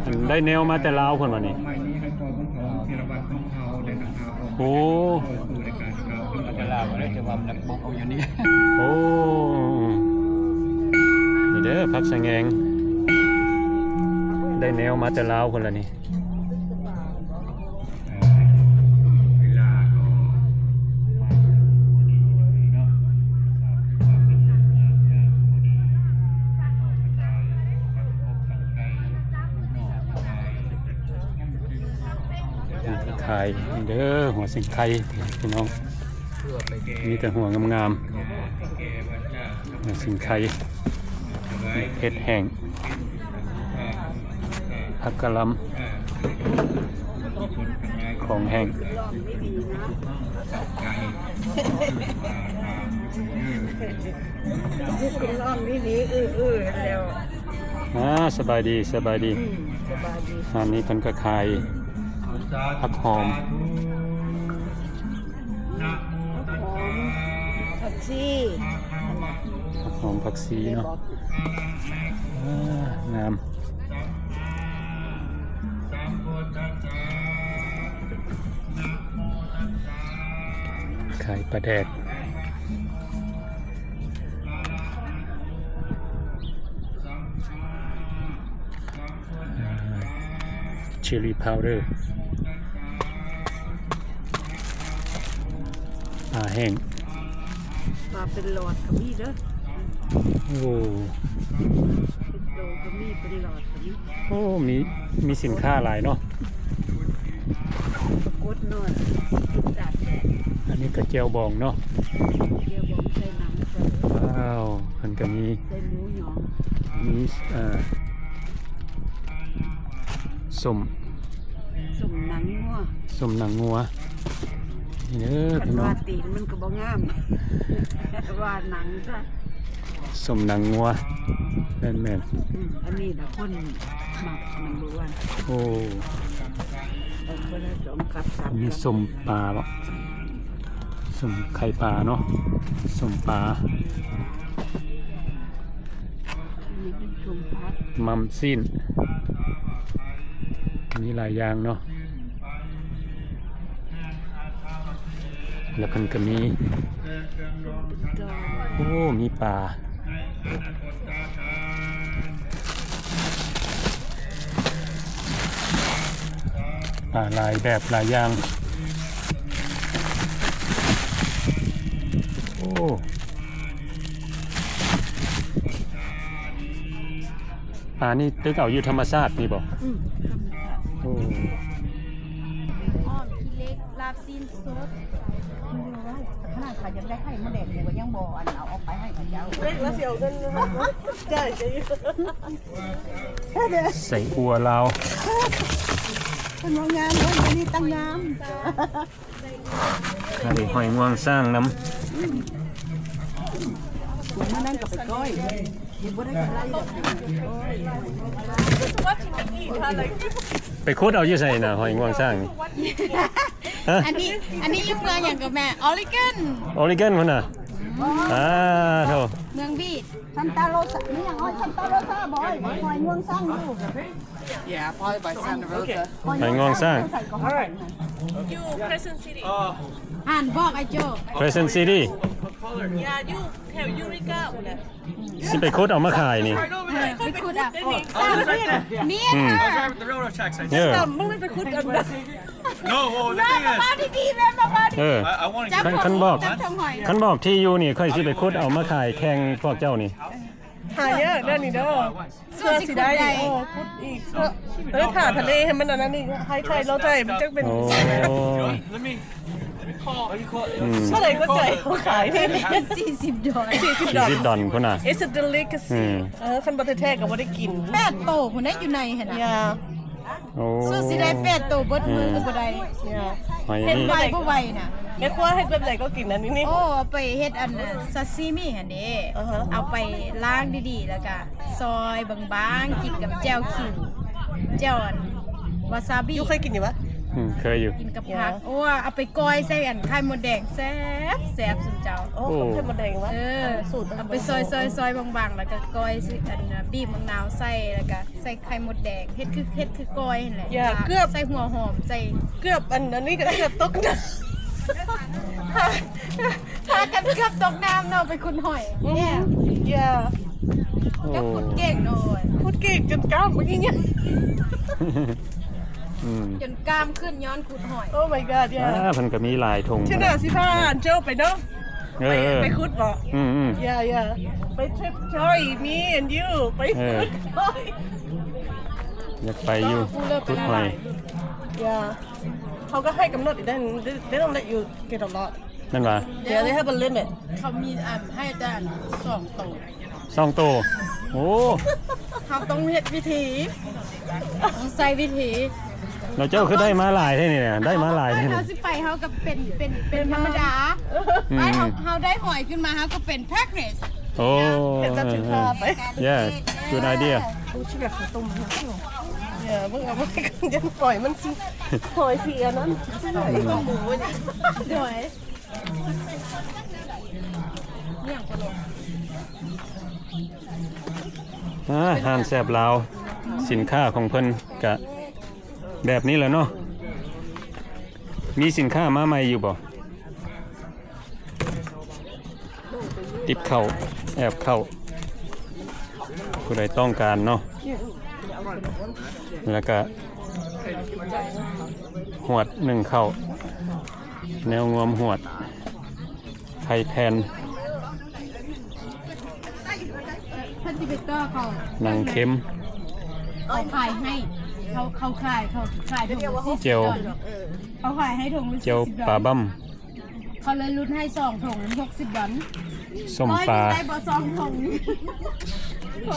ອັນໄດ້ແນວມາແຕ່ລາວພຸ້ນຫວານີ້. ໂອ້ ແຕ່ລາວກໍໄດ້ ແຕ່ວ່າມັນປົກເອົາຢູ່ນີ້. ໂອ້ ນີ້ເດີ ຜັກສະແງງ ໄດ້ແນວມາແຕ່ລາວພຸ້ນລະນີ້. ຂາຍເດີ ຫົວສິງໄຄພີ່ນ້ອງ ມີແຕ່ຫົວງາມໆ. ສິງໄຄ ເຫັດແຫ້ງ ຜັກກະຫຼ່ຳ ຂອງແຫ້ງ. ອ່າ ສະບາຍດີ ສະບາຍດີ. ອືມ ສະບາຍດີ. ຮ້ານນີ້ເພິ່ນກໍຂາຍຜັກຫອມ ຜັກຊີ ຜັກຫອມ ຜັກຊີເນາະ. ອ່າ ງາມ. ຂາຍປາແດກ ອ່າ chili powder ປາແຫ້ງ ປາເປັນຫຼອດກໍມີເດີ. ໂອ້ ເປັນໂຕກໍມີ ເປັນຫຼອດກໍມີ. ໂອ້ ມີ ມີສິນຄ້າຫຼາຍເນາະ. ປາກົດນ້ອຍ ຕາກແດດ. ອັນນີ້ກໍແຈ່ວບອງເນາະ. ແຈ່ວບອງໃສ່ໜັງ ວ້າວ ເພິ່ນກໍມີ ໃສ່ໝູຫຍອງ ມີ ເອີ ສົ້ມ ສົ້ມໜັງງົວ ສົ້ມໜັງງົວ. ນີ້ເດີ ຄັນວ່າຕີນມັນກໍບໍ່ງາມ ວ່າໜັງຊະ. ສົ້ມໜັງງົວ ແມ່ນໆ. ອືມ ອັນນີ້ລະຄົນມັກ number one. ໂອ້ ເອົາຄົນລະສອງຄັບສາມ ມີສົ້ມປາບໍ? ສົ້ມໄຂ່ປາເນາະ ສົ້ມປາ. ມີເປັນສົ້ມຜັກ ໝ່ຳຊີ້ນ ມີຫຼາຍຢ່າງເນາະ. ແລ້ວເພິ່ນກໍມີ ໂອ້ ມີປາ ປາຫຼາຍແບບຫຼາຍຢ່າງ. ໂອ້ ປານີ້ຕຶກເອົາຢູ່ທຳມະຊາດນີ້ບໍ? ອືມ ທຳມະຊາດ. ໂອ້ ອ້ອມຂີ້ເຫຼັກ ລາບຊີ້ນສົດ. ຂະໜາດຂ້າຢາກໄດ້ໄຂ່ມົດແດງ ກໍຍັງບໍ່ ອັນ ເອົາອອກໄປໃຫ້ເຂົາເຈົ້າ. ເລາຊິເອົາເງິນໃຫ້ ຈ່າຍໃສ່ຢູ່. ໃສ່ອົ່ວລາວ ເພິ່ນວ່າງາມ ເພິ່ນວ່ານີ້ຕັ້ງງາມ. ອັນນີ້ຫອຍງວງຊ້າງນຳ. ມື້ນັ້ນກໍໄປກ້ອຍ ກິນບໍ່ໄດ້ກຳໄລດອກ. ໄປຂຸດເອົາຢູ່ໃສນະ ຫອຍງວງຊ້າງນີ້? ຮະ? ອັນນີ້ ອັນນີ້ຢູ່ເມືອງຫຍັງກໍແມ່? ອໍລິກອນ ອໍລິກອນພຸ້ນນະ. ອາ ໂທ້ ເມືອງບີດ ຊັນຕາໂຣຊາ ມີຫຍັງ? ຫອຍຊັນຕາໂຣຊາບໍ? ຫອຍງວງຊ້າງຢູ່. Yeah, probably by Santa Rosa. ຫອຍງວງຊ້າງ. All right. You Crescent City. ອ່ານບອກໄອ້ໂຈ Crescent City. Yeah, you have Eureka. ຊິໄປຂຸດເອົາມາຂາຍນີ້. ເອີ ໄປຂຸດເອົາ. ມີ ອືມ ເອີ ເອົາດີໆ ແມ່ນບໍ່? ເອີ ຄັນ ຄັນບອກ ຄັນບອກທີ່ຢູ່ນີ້ ຂ້ອຍຊິໄປຂຸດເອົາມາຂາຍແຂ່ງພວກເຈົ້ານີ້. ຫາຍາກເດີນີ້ເດີ ເພື່ອຊິໄດ້ ເອີ ຂຸດອີກ ເພື່ອ ເອີ ຖ້າທະເລໃຫ້ມັນອັນນັ້ນອີກ ໃຫ້ໄຂ່ລອດໄດ້ ມັນຈັ່ງເປັນ. ໂອ້ ອືມ ເທົ່າໃດກໍໃຈເຂົາຂາຍນີ້? ສີ່ສິບດອນ ສີ່ສິບດອນ ສີ່ສິບດອນພຸ້ນນະ. It's a delicacy. ອືມ ເອີ ຄັນບໍ່ແທ້ໆກໍບໍ່ໄດ້ກິນ. ແປດໂຕພຸ້ນນະ ຢູ່ໃນຫັ້ນນະ. ໂອ້ ສູ້ຊິໄດ້ແປດໂຕເບິດມື້ກໍບໍ່ໄດ້. ຫອຍ ເຮັດໄວບໍ່ໄວນະ ແມ່ຄົວເຮັດແບບໃດກໍກິນອັນນີ້ນີ້. ໂອ້ ເອົາໄປເຮັດອັນ ອາ ຊາຊິມິຫັ້ນເດ້. ເອົາໄປລ້າງດີໆ ແລ້ວກະຊອຍບາງໆ ກິນກັບແຈ່ວຂິວ ແຈ່ວອັນວາຊາບິ. ຢູ່ເຄີຍກິນຢູ່ປະ? ອືມ ເຄີຍຢູ່ ກິນກັບຜັກ. ໂອ້ ເອົາໄປກ້ອຍໃສ່ອັນໄຂ່ມົດແດງ ແຊບໆ ຊຸມເຈົ້າ. ໂອ້ ໄຂ່ມົດແດງວະ? ເອີ ສູດ ເອົາໄປຊອຍໆໆ ບາງໆ ແລ້ວກະກ້ອຍໃສ່ອັນ ບີບໝາກນາວໃສ່ ແລ້ວກະ ໃສ່ໄຂ່ມົດແດງ ເຮັດຄື ເຮັດຄືກ້ອຍຫັ້ນແຫຼະ. ຢ່າ ເກືອບ ໃສ່ຫົວຫອມ ໃສ່ ເກືອບ ອັນ ອັນນີ້ກໍເກືອບຕົກນ້ຳ ພາ ພາກັນເກືອບຕົກນ້ຳເນາະ ໄປຂຸດຫອຍ. ອືມ ຢ່າ ເຈົ້າຂຸດເກັ່ງເນາະ ຂຸດເກັ່ງຈົນກ້າມບໍ່ຍິງ. ອືມ ຈົນກ້າມຂຶ້ນຍ້ອນຂຸດຫອຍ. Oh my god, yeah. ອ່າ ເພິ່ນກໍມີຫຼາຍຖົງ. ເທື່ອໜ້າຊິພາອັນເຈົ້າໄປເນາະ. ເອີ ໄປ ເອີ ໄປຂຸດບໍ? ອືມໆ ຢ່າ ຢ່າ ໄປທຣິບຈອຍ me and you ໄປ ເອີ ຂຸດຫອຍ. ຢາກໄປຢູ່ ຂຸດຫອຍ. ຢ່າ ເຂົາກໍໃຫ້ກຳນົດອີກເດ້ they don't let you get a lot. ແມ່ນຫວາ? Yeah, they have a limit. ເຂົາມີອັນໃຫ້ແຕ່ອັນສອງໂຕ ສອງໂຕ. ໂອ້ ເຮົາຕ້ອງເຮັດວິທີ ຕ້ອງໃຊ້ວິທີ. ແລ້ວເຈົ້າຄືໄດ້ມາຫຼາຍແທ້ນີ້ນະ? ໄດ້ມາຫຼາຍແທ້ນີ້. ເຮົາຊິໄປ ເຮົາກໍເປັນ ເປັນ ເປັນທຳມະດາ. ອືມ ໄປ ເຮົາ ເຮົາໄດ້ຫອຍຂຶ້ນມາ ເຮົາກໍເປັນ practice. ໂອ້ ເຮັດແບບຖືກທ່າໄປ. Yeah, good idea. ເບິ່ງເອົາໄວ້ກ່ອນ ຢ່າປ່ອຍມັນຊິ ຫອຍຊິອັນນັ້ນ. ອືມ ໂດຍ ອາຫານແຊບລາວ ສິນຄ້າຂອງເພິ່ນກະແບບນີ້ແຫຼະເນາະ. ມີສິນຄ້າມາໃໝ່ຢູ່ບໍ່? ຕິບເຂົ້າ ແອບເຂົ້າ ຜູ້ໃດຕ້ອງການເນາະ. ແລ້ວກະຫວດໜຶ້ງເຂົ້າ ແນວງວມຫວດ ໄຂ່ແຜ່ນ ເພິ່ນຊິໄປຕໍ່ເຂົາ ໜັງເຄັມ ເຂົາຂາຍໃຫ້ ເຂົາ ເຂົາຂາຍ ເຂົາຂາຍຖົງລະສີ່ສິບດອນ ເຂົາຂາຍໃຫ້ຖົງລະສີ່ສິບດອນ ເຈີ່ວປາບຳ ເຂົາເລີຍຫຼຸດໃຫ້ສອງຖົງ ຫົກສິບດອນ. ສົ້ມປາ ໄດ້ບໍ່ສອງຖົງ?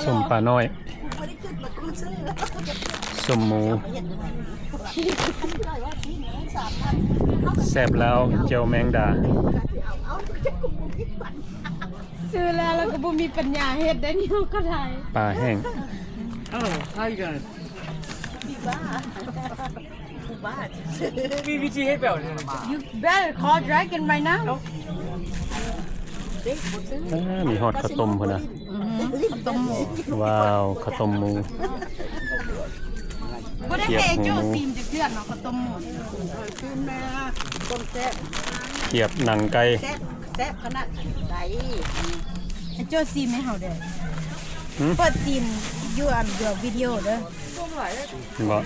ສົ້ມປານ້ອຍ ສົ້ມໝູ ແຊບລາວ ເຈີ່ວແມງດາ. ຊື້ແລ້ວ ແລ້ວກໍບໍ່ມີປັນຍາເຮັດໄດ້ນີ້ ເຮົາກໍໄດ້ ປາແຫ້ງ. Hello, how you doing? You better call Dragon right now. ເອີ ມີຮອດເຂົ້າຕົ້ມພຸ້ນນະ. ອືຮຶ ເຂົ້າຕົ້ມໝູ ວ້າວ ເຂົ້າຕົ້ມໝູ ບໍ່ໄດ້ໃຫ້ໂຈ້ຊີມຈັກເທື່ອເນາະ ເຂົ້າຕົ້ມໝູ. ຊີມແນ່ ຕົ້ມແຊບ ກຽບໜັງໄກ່ ແຊບ ແຊບຂະໜາດໃດ. ໃຫ້ໂຈ້ຊີມໃຫ້ເຮົາເດີ້ ຫື ເປີດຊີມຢູ່ອັນ your video ເດີ້. ບໍ່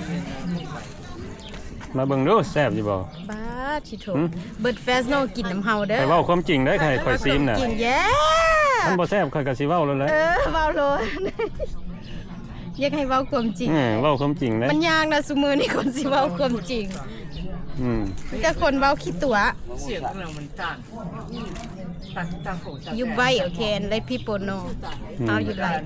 ມາເບິ່ງດູ ແຊບຢູ່ບໍ່? ບາດທິໂທ ຫື ເບິດ Fresno ກິນນຳເຮົາເດີ້. ຂ້ອຍເວົ້າຄວາມຈິງເດີ້ ໃຫ້ຂ້ອຍຊີມນະ. ເວົ້າຄວາມຈິງ yeah. ຄັນບໍ່ແຊບ ຂ້ອຍກໍຊິເວົ້າໂລດແຫຼະ. ເອີ ເວົ້າໂລດ ຢາກໃຫ້ເວົ້າຄວາມຈິງ. ເອີ ເວົ້າຄວາມຈິງເດ້ ມັນຍາກນະ ຊຸມື້ນີ້ຄົນຊິເວົ້າຄວາມຈິງ. ອືມ ມີແຕ່ຄົນເວົ້າຂີ້ຕົວະ. ສຽງເຮົາມັນຕ່າງ. You buy, okay, and let people know how you like.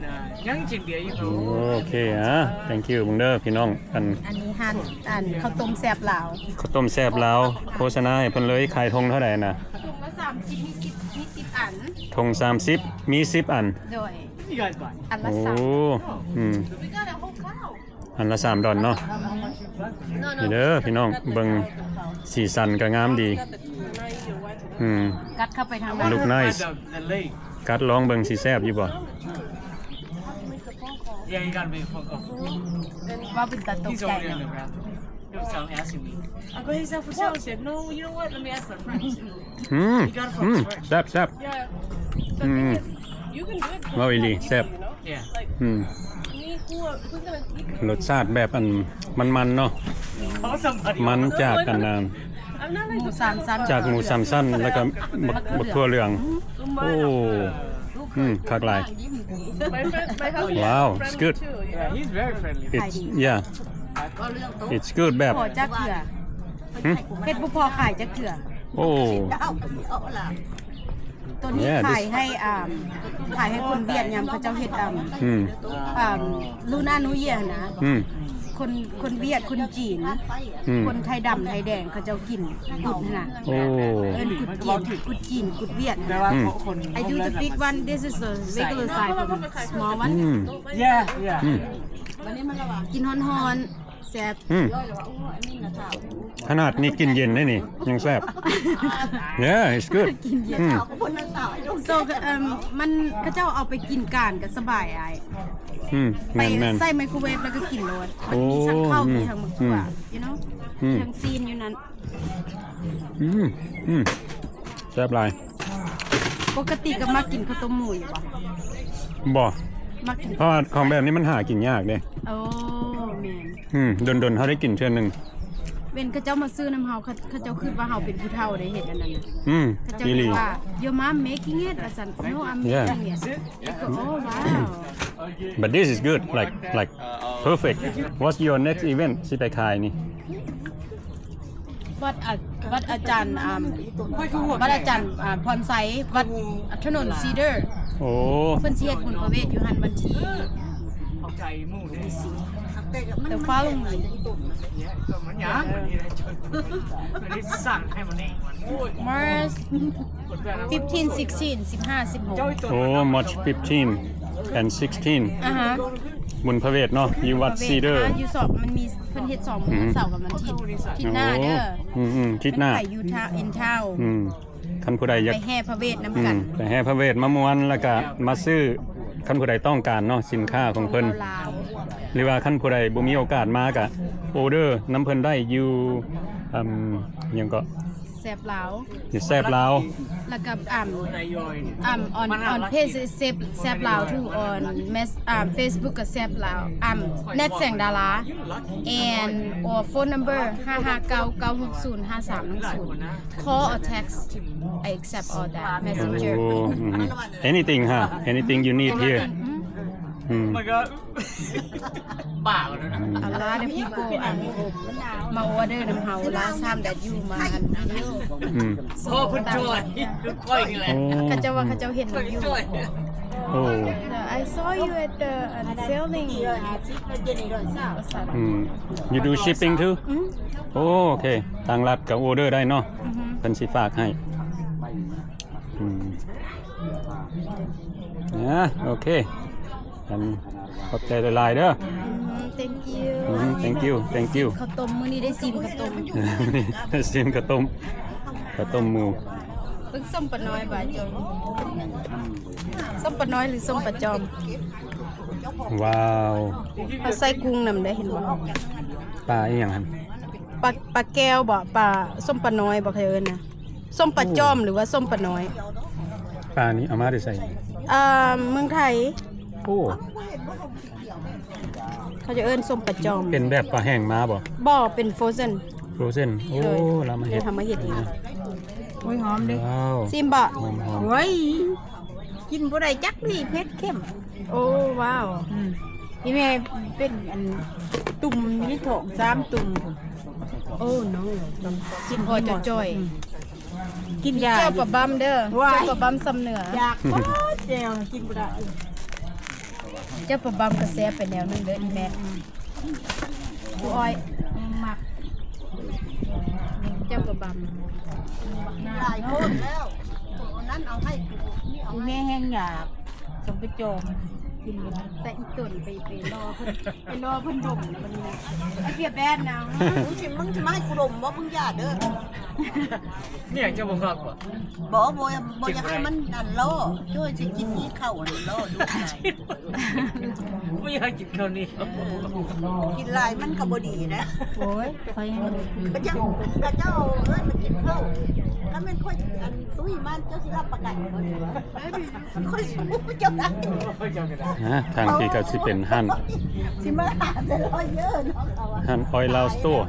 ໂອເຄ ອາ thank you ເບິ່ງເດີ້ພີ່ນ້ອງ. ອັນ ອັນນີ້ຮ້ານ ອັນເຂົ້າຕົ້ມແຊບລາວ ເຂົ້າຕົ້ມແຊບລາວ ໂຄສະນາໃຫ້ເພິ່ນເລີຍ. ຂາຍຖົງເທົ່າໃດນະ? ຖົງລະສາມສິບ ມີສິບ ມີສິບອັນ. ຖົງສາມສິບ ມີສິບອັນ. ໂດຍ ອັນລະ ໂອ້ ສາມ ອືມ We got a whole cow. ອັນລະສາມດອນເນາະ. ນີ້ເດີພີ່ນ້ອງ ເບິ່ງສີສັນກໍງາມດີ. ອືມ ກັດເຂົ້າໄປທາງໃນ look nice. ກັດລອງເບິ່ງ ຊິແຊບຢູ່ບໍ່? Yeah, you gotta make a phone call. ວ່າເປັນຕາຕົກໃຈເນາະ. He's asking me. I go, he's not for sale. He said, no, you know what? Let me ask my friends. ອືມ He got it from his friend. ແຊບ ແຊບ. Yeah. ອືມ The thing is, you can do it. ເວົ້າອີ່ຫຼີ ແຊບ. Yeah. ອືມ Like, ມີຄົວ ເພິ່ນກຳລັງ ລົດຊາດແບບອັນມັນໆເນາະ. ມັນຈາກອັນນັ້ນ I'm not like ໝູສາມຊັ້ນ ຈາກໝູສາມຊັ້ນ ແລ້ວກໍບັກ ບັກຖົ່ວເຫຼືອງ. ໂອ້ ອືມ ຄັກຫຼາຍ. My friend, my husband. Wow, it's good. Too, you know? Yeah, he's very friendly. It's, yeah. It's good ແບບ ພໍຈັກເທື່ອ. ຫຶ ເຮັດບໍ່ພໍຂາຍຈັກເທື່ອ. ໂອ້ ຕົວນີ້ຂາຍໃຫ້ ອ່າ ຂາຍໃຫ້ຄົນຫວຽດຍາມເຂົາເຈົ້າເຮັດ ອ່າ ອືມ ອ່າ ລຸນານູເຢຍຫັ້ນນະ. ອືມ ຄົນ ຄົນຫວຽດ ຄົນຈີນ ອືມ ຄົນໄທດຳໄທແດງເຂົາເຈົ້າກິນກຸດຫັ້ນນະ. ໂອ້ ເອີ້ນກຸດຈີນ ກຸດຈີນ ກຸດຫວຽດ. ອືມ I do the big one. This is the regular size, the small one. ອືມ Yeah, yeah. ອືມ ກິນຮ້ອນໆ ແຊບ. ອືມ ຂະໜາດນີ້ກິນເຢັນໄດ້ນີ້ຍັງແຊບ. Yeah, it's good. ກິນເຢັນ. ອືມ So ເອີ່ມ ມັນ ເຂົາເຈົ້າເອົາໄປກິນການກໍສະບາຍອ້າຍ. ອືມ ແມ່ນໆ ໃສ່ໄມໂຄຣເວຟແລ້ວກໍກິນໂລດ. ມັນມີທັງເຂົ້າ ໂອ້ ມີທັງໝາກຖົ່ວ ອືມ you know ອືມ ມີທັງຊີ້ນຢູ່ນັ້ນ. ອືມ ອືມ ແຊບຫຼາຍ. ປົກກະຕິກໍມັກກິນເຂົ້າຕົ້ມໝູຢູ່ບໍ່? ບໍ່ ມັກກິນ ເພາະວ່າຂອງແບບນີ້ມັນຫາກິນຍາກເດ້. ໂອ້ ແມ່ນ. ອືມ ດົນໆເຮົາໄດ້ກິນເທື່ອໜຶ່ງ. ເວັນເຂົາເຈົ້າມາຊື້ນຳເຮົາ ເຂົາ ເຂົາເຈົ້າຄິດວ່າເຮົາເປັນຜູ້ເຖົ້າໄດ້ເຮັດອັນນັ້ນນະ. ອືມ ເຂົາເຈົ້າ ອີ່ຫຼີ ວ່າ Your mom making it ວ່າຊັ້ນ. No, I'm making it. ແລ້ວກໍ ໂອ້ wow. But this is good, like, like, perfect. What's your next event ຊິໄປຂາຍນີ້? ວັດອາ ວັດອາຈານ ອ່າ ວັດອາຈານ ອ່າ ພອນໄຊ ວັດຖະໜົນຊີເດີ. ໂອ້ ເພິ່ນຊິເຮັດບຸນພະເວດຢູ່ຫັ້ນວັນທີ the following week. March fifteen, sixteen, ສິບຫ້າ ສິບຫົກ. ໂອ້ March fifteen and sixteen. ອ່າຮະ ບຸນພະເວດເນາະ ຢູ່ວັດຊີເດີ. ອ່າ ຢູ່ສອງ ມັນມີ ເພິ່ນເຮັດສອງມື້ ວັນເສົາກັບວັນທິດ. ທິດໜ້າເດີ. ໂອ້ ອືມໆ ທິດໜ້າ ເພິ່ນໄປຢູ່ທາວ in town. ອືມ ຄັນຜູ້ໃດຢາກ ໄປແຫ່ພະເວດນຳກັນ. ອືມ ໄປແຫ່ພະເວດມາມ່ວນ ແລ້ວກະມາຊື້ ຄັນຜູ້ໃດຕ້ອງການເນາະ ສິນຄ້າຂອງເພິ່ນ ຫຼືວ່າຄັນຜູ້ໃດບໍ່ມີໂອກາດມາກະ order ນຳເພິ່ນໄດ້ຢູ່ ອືມ ຫຍັງເກາະ ແຊບລາວ ຢູ່ແຊບລາວ. ແລ້ວກໍ ອ່າ ອ່າ on on page ແຊບ ແຊບລາວ too, on mess ອ່າ Facebook ກໍແຊບລາວ ອ່າ ແນດ ແສງດາລາ and or phone number ຫ້າຫ້າເກົ້າ ເກົ້າຫົກສູນ ຫ້າສາມໜຶ່ງສູນ. Call or text, I accept all that messenger. ໂອ້ ອືມ anything ຮະ anything you need here. ອືມ ອືມ ບ້າແລ້ວນະ. A lot of people ອັນ ມາ order ນຳເຮົາ last time that you ມາ ອັນ ວິດີໂອ. ອືມ ພໍ່ເພິ່ນຊ່ອຍ ຄືຂ້ອຍນີ້ແຫຼະ. ໂອ້ ເຂົາເຈົ້າວ່າເຂົາເຈົ້າເຫັນຢູ່. ໂອ້ I saw you at the, uh, selling. ອືມ you do shipping too? ອືມ ໂອ້ ໂອເຄ ທາງລັດກໍ order ໄດ້ເນາະ. ອືຮຶ ເພິ່ນຊິຝາກໃຫ້. ອືມ ອ່າ ໂອເຄ ອັນ ຂອບໃຈຫຼາຍໆເດີ. ອືມ thank you. ອືມ thank you, thank you. ເຂົ້າຕົ້ມ ມື້ນີ້ໄດ້ຊີມເຂົ້າຕົ້ມ ໄດ້ຊີມເຂົ້າຕົ້ມ ເຂົ້າຕົ້ມໝູ່. ເບິ່ງ ສົ້ມປານ້ອຍບໍ່ ຈອມ ສົ້ມປານ້ອຍ ຫຼື ສົ້ມປາຈອມ? ວ້າວ ເຮົາໃສ່ກຸ້ງນຳໄດ້ ເຫັນບໍ່? ປາອີ່ຫຍັງຫັ້ນ? ປາ ປາແກ້ວບໍ່? ປາ ສົ້ມປານ້ອຍບໍ່ ເຂົາເອີ້ນນະ? ສົ້ມປາຈອມ ໂອ້ ຫຼືວ່າສົ້ມປານ້ອຍ? ປານີ້ເອົາມາແຕ່ໃສ? ເອີ ເມືອງໄທ. ໂອ້ ເຂົາຈະເອີ້ນສົ້ມປາຈອມ. ເປັນແບບປາແຫ້ງມາບໍ່? ບໍ່ ເປັນ frozen. frozen. ໂອ້ ໂດຍ ລາວມາເຮັດ ເຮົາມາເຮັດເອງ. ໂອ້ຍ ຫອມເດ້. ວ້າວ ຊີມບໍ່? ຫອມໆ. ໂອ້ຍ ກິນບໍ່ໄດ້ຈັກນີ້ ເຜັດເຄັມ. ໂອ້ ວ້າວ. ອືມ ອີ່ແມ່ເປັນອັນ ຕຸ່ມຢູ່ໃນທ້ອງສາມຕຸ່ມ. ໂອ້ no. ກິນພໍຈ່ອຍໆ. ອືມ ກິນຢາ ແຈ່ວປາບຳເດີ. ວ້າຍ ແຈ່ວປາບຳຊຳເໜືອ. ຢາກບໍ່ແຈ່ວ ກິນບໍ່ໄດ້. ແຈ່ວປາບຳກໍແຊບໄປແນວໜຶ່ງເດີ ອີ່ແມ່. ອືມ ຄູອ້ອຍມັກແຈ່ວປາບຳ. ຫຼາຍໂພດແລ້ວ ໂຕນັ້ນເອົາໃຫ້ກູ ນີ້ເອົາໃຫ້. ອີ່ແມ່ແຮງຢາກ ສົມໄປຈອມກິນຢູ່. ແຕ່ອີ່ຕົນໄປ ໄປລໍເພິ່ນ ໄປລໍເພິ່ນດົມ. I feel bad now. ມຶງຊິ ມຶງຊິມາໃຫ້ກູດົມບໍ່? ມຶງຢ່າເດີ. ນີ້ຫຍັງ ເຈົ້າບໍ່ມັກບໍ່? ບໍ່ ບໍ່ ບໍ່ຢາກໃຫ້ມັນອັນລໍ ໂຈ້ຍຊິກິນນີ້ເຂົ້າອັນລໍດູກໄກ່. ບໍ່ຢາກກິນເຂົ້າໜຽວ. ເອີ ກິນຫຼາຍມັນກໍບໍ່ດີນະ. ໂອ້ຍ ຂ້ອຍຍັງ ເຂົາເຈົ້າ ເຂົາເຈົ້າເອີ້ນມາກິນເຂົ້າ. ຄັນແມ່ນຂ້ອຍອັນຕຸ້ຍມາ ເຈົ້າຊິຮັບປະກັນບໍ່? ຂ້ອຍສູ້ເຈົ້າໄດ້. ຮະ ທາງທີ່ກໍຊິເປັນຮ້ານ ຊິມາຫາແຕ່ລອເຢີເນາະ ເຂົາວ່າ ຮ້ານ Oil Lao Store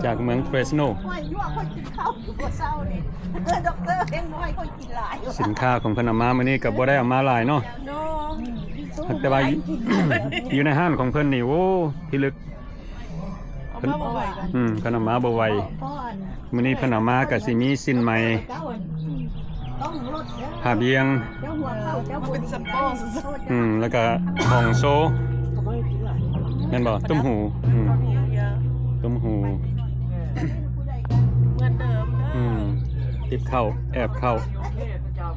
ຈາກເມືອງ Fresno. ຂ້ອຍຍົວະຂ້ອຍກິນເຂົ້າຢູ່ບໍ່ເຊົ້ານີ້. ເອີ ດັອກເຕີເຮັດບໍ່ໃຫ້ຂ້ອຍກິນຫຼາຍ. ສິນຄ້າຂອງເພິ່ນເອົາມາມື້ນີ້ກໍບໍ່ໄດ້ເອົາມາຫຼາຍເນາະ. ແຕ່ວ່າຢູ່ໃນຮ້ານຂອງເພິ່ນນີ້ ໂອ້ ພິລຶກ. ເພິ່ນ ເອົາມາບໍ່ໄຫວ. ອືມ ເພິ່ນເອົາມາບໍ່ໄຫວ. ມື້ນີ້ເພິ່ນເອົາມາກໍຊິມີສິ້ນໄໝ ຜ້າບ່ຽງ ເປັນແຊມເປິ້ນ. ອືມ ແລ້ວກໍຂອງໂຊ ແມ່ນບໍ່? ຕຸ້ມຫູ. ອືມ ຕຸ້ມຫູ ເໝືອນເດີມເດີ. ອືມ ຕິບເຂົ້າ ແອບເຂົ້າ. ເຈົ້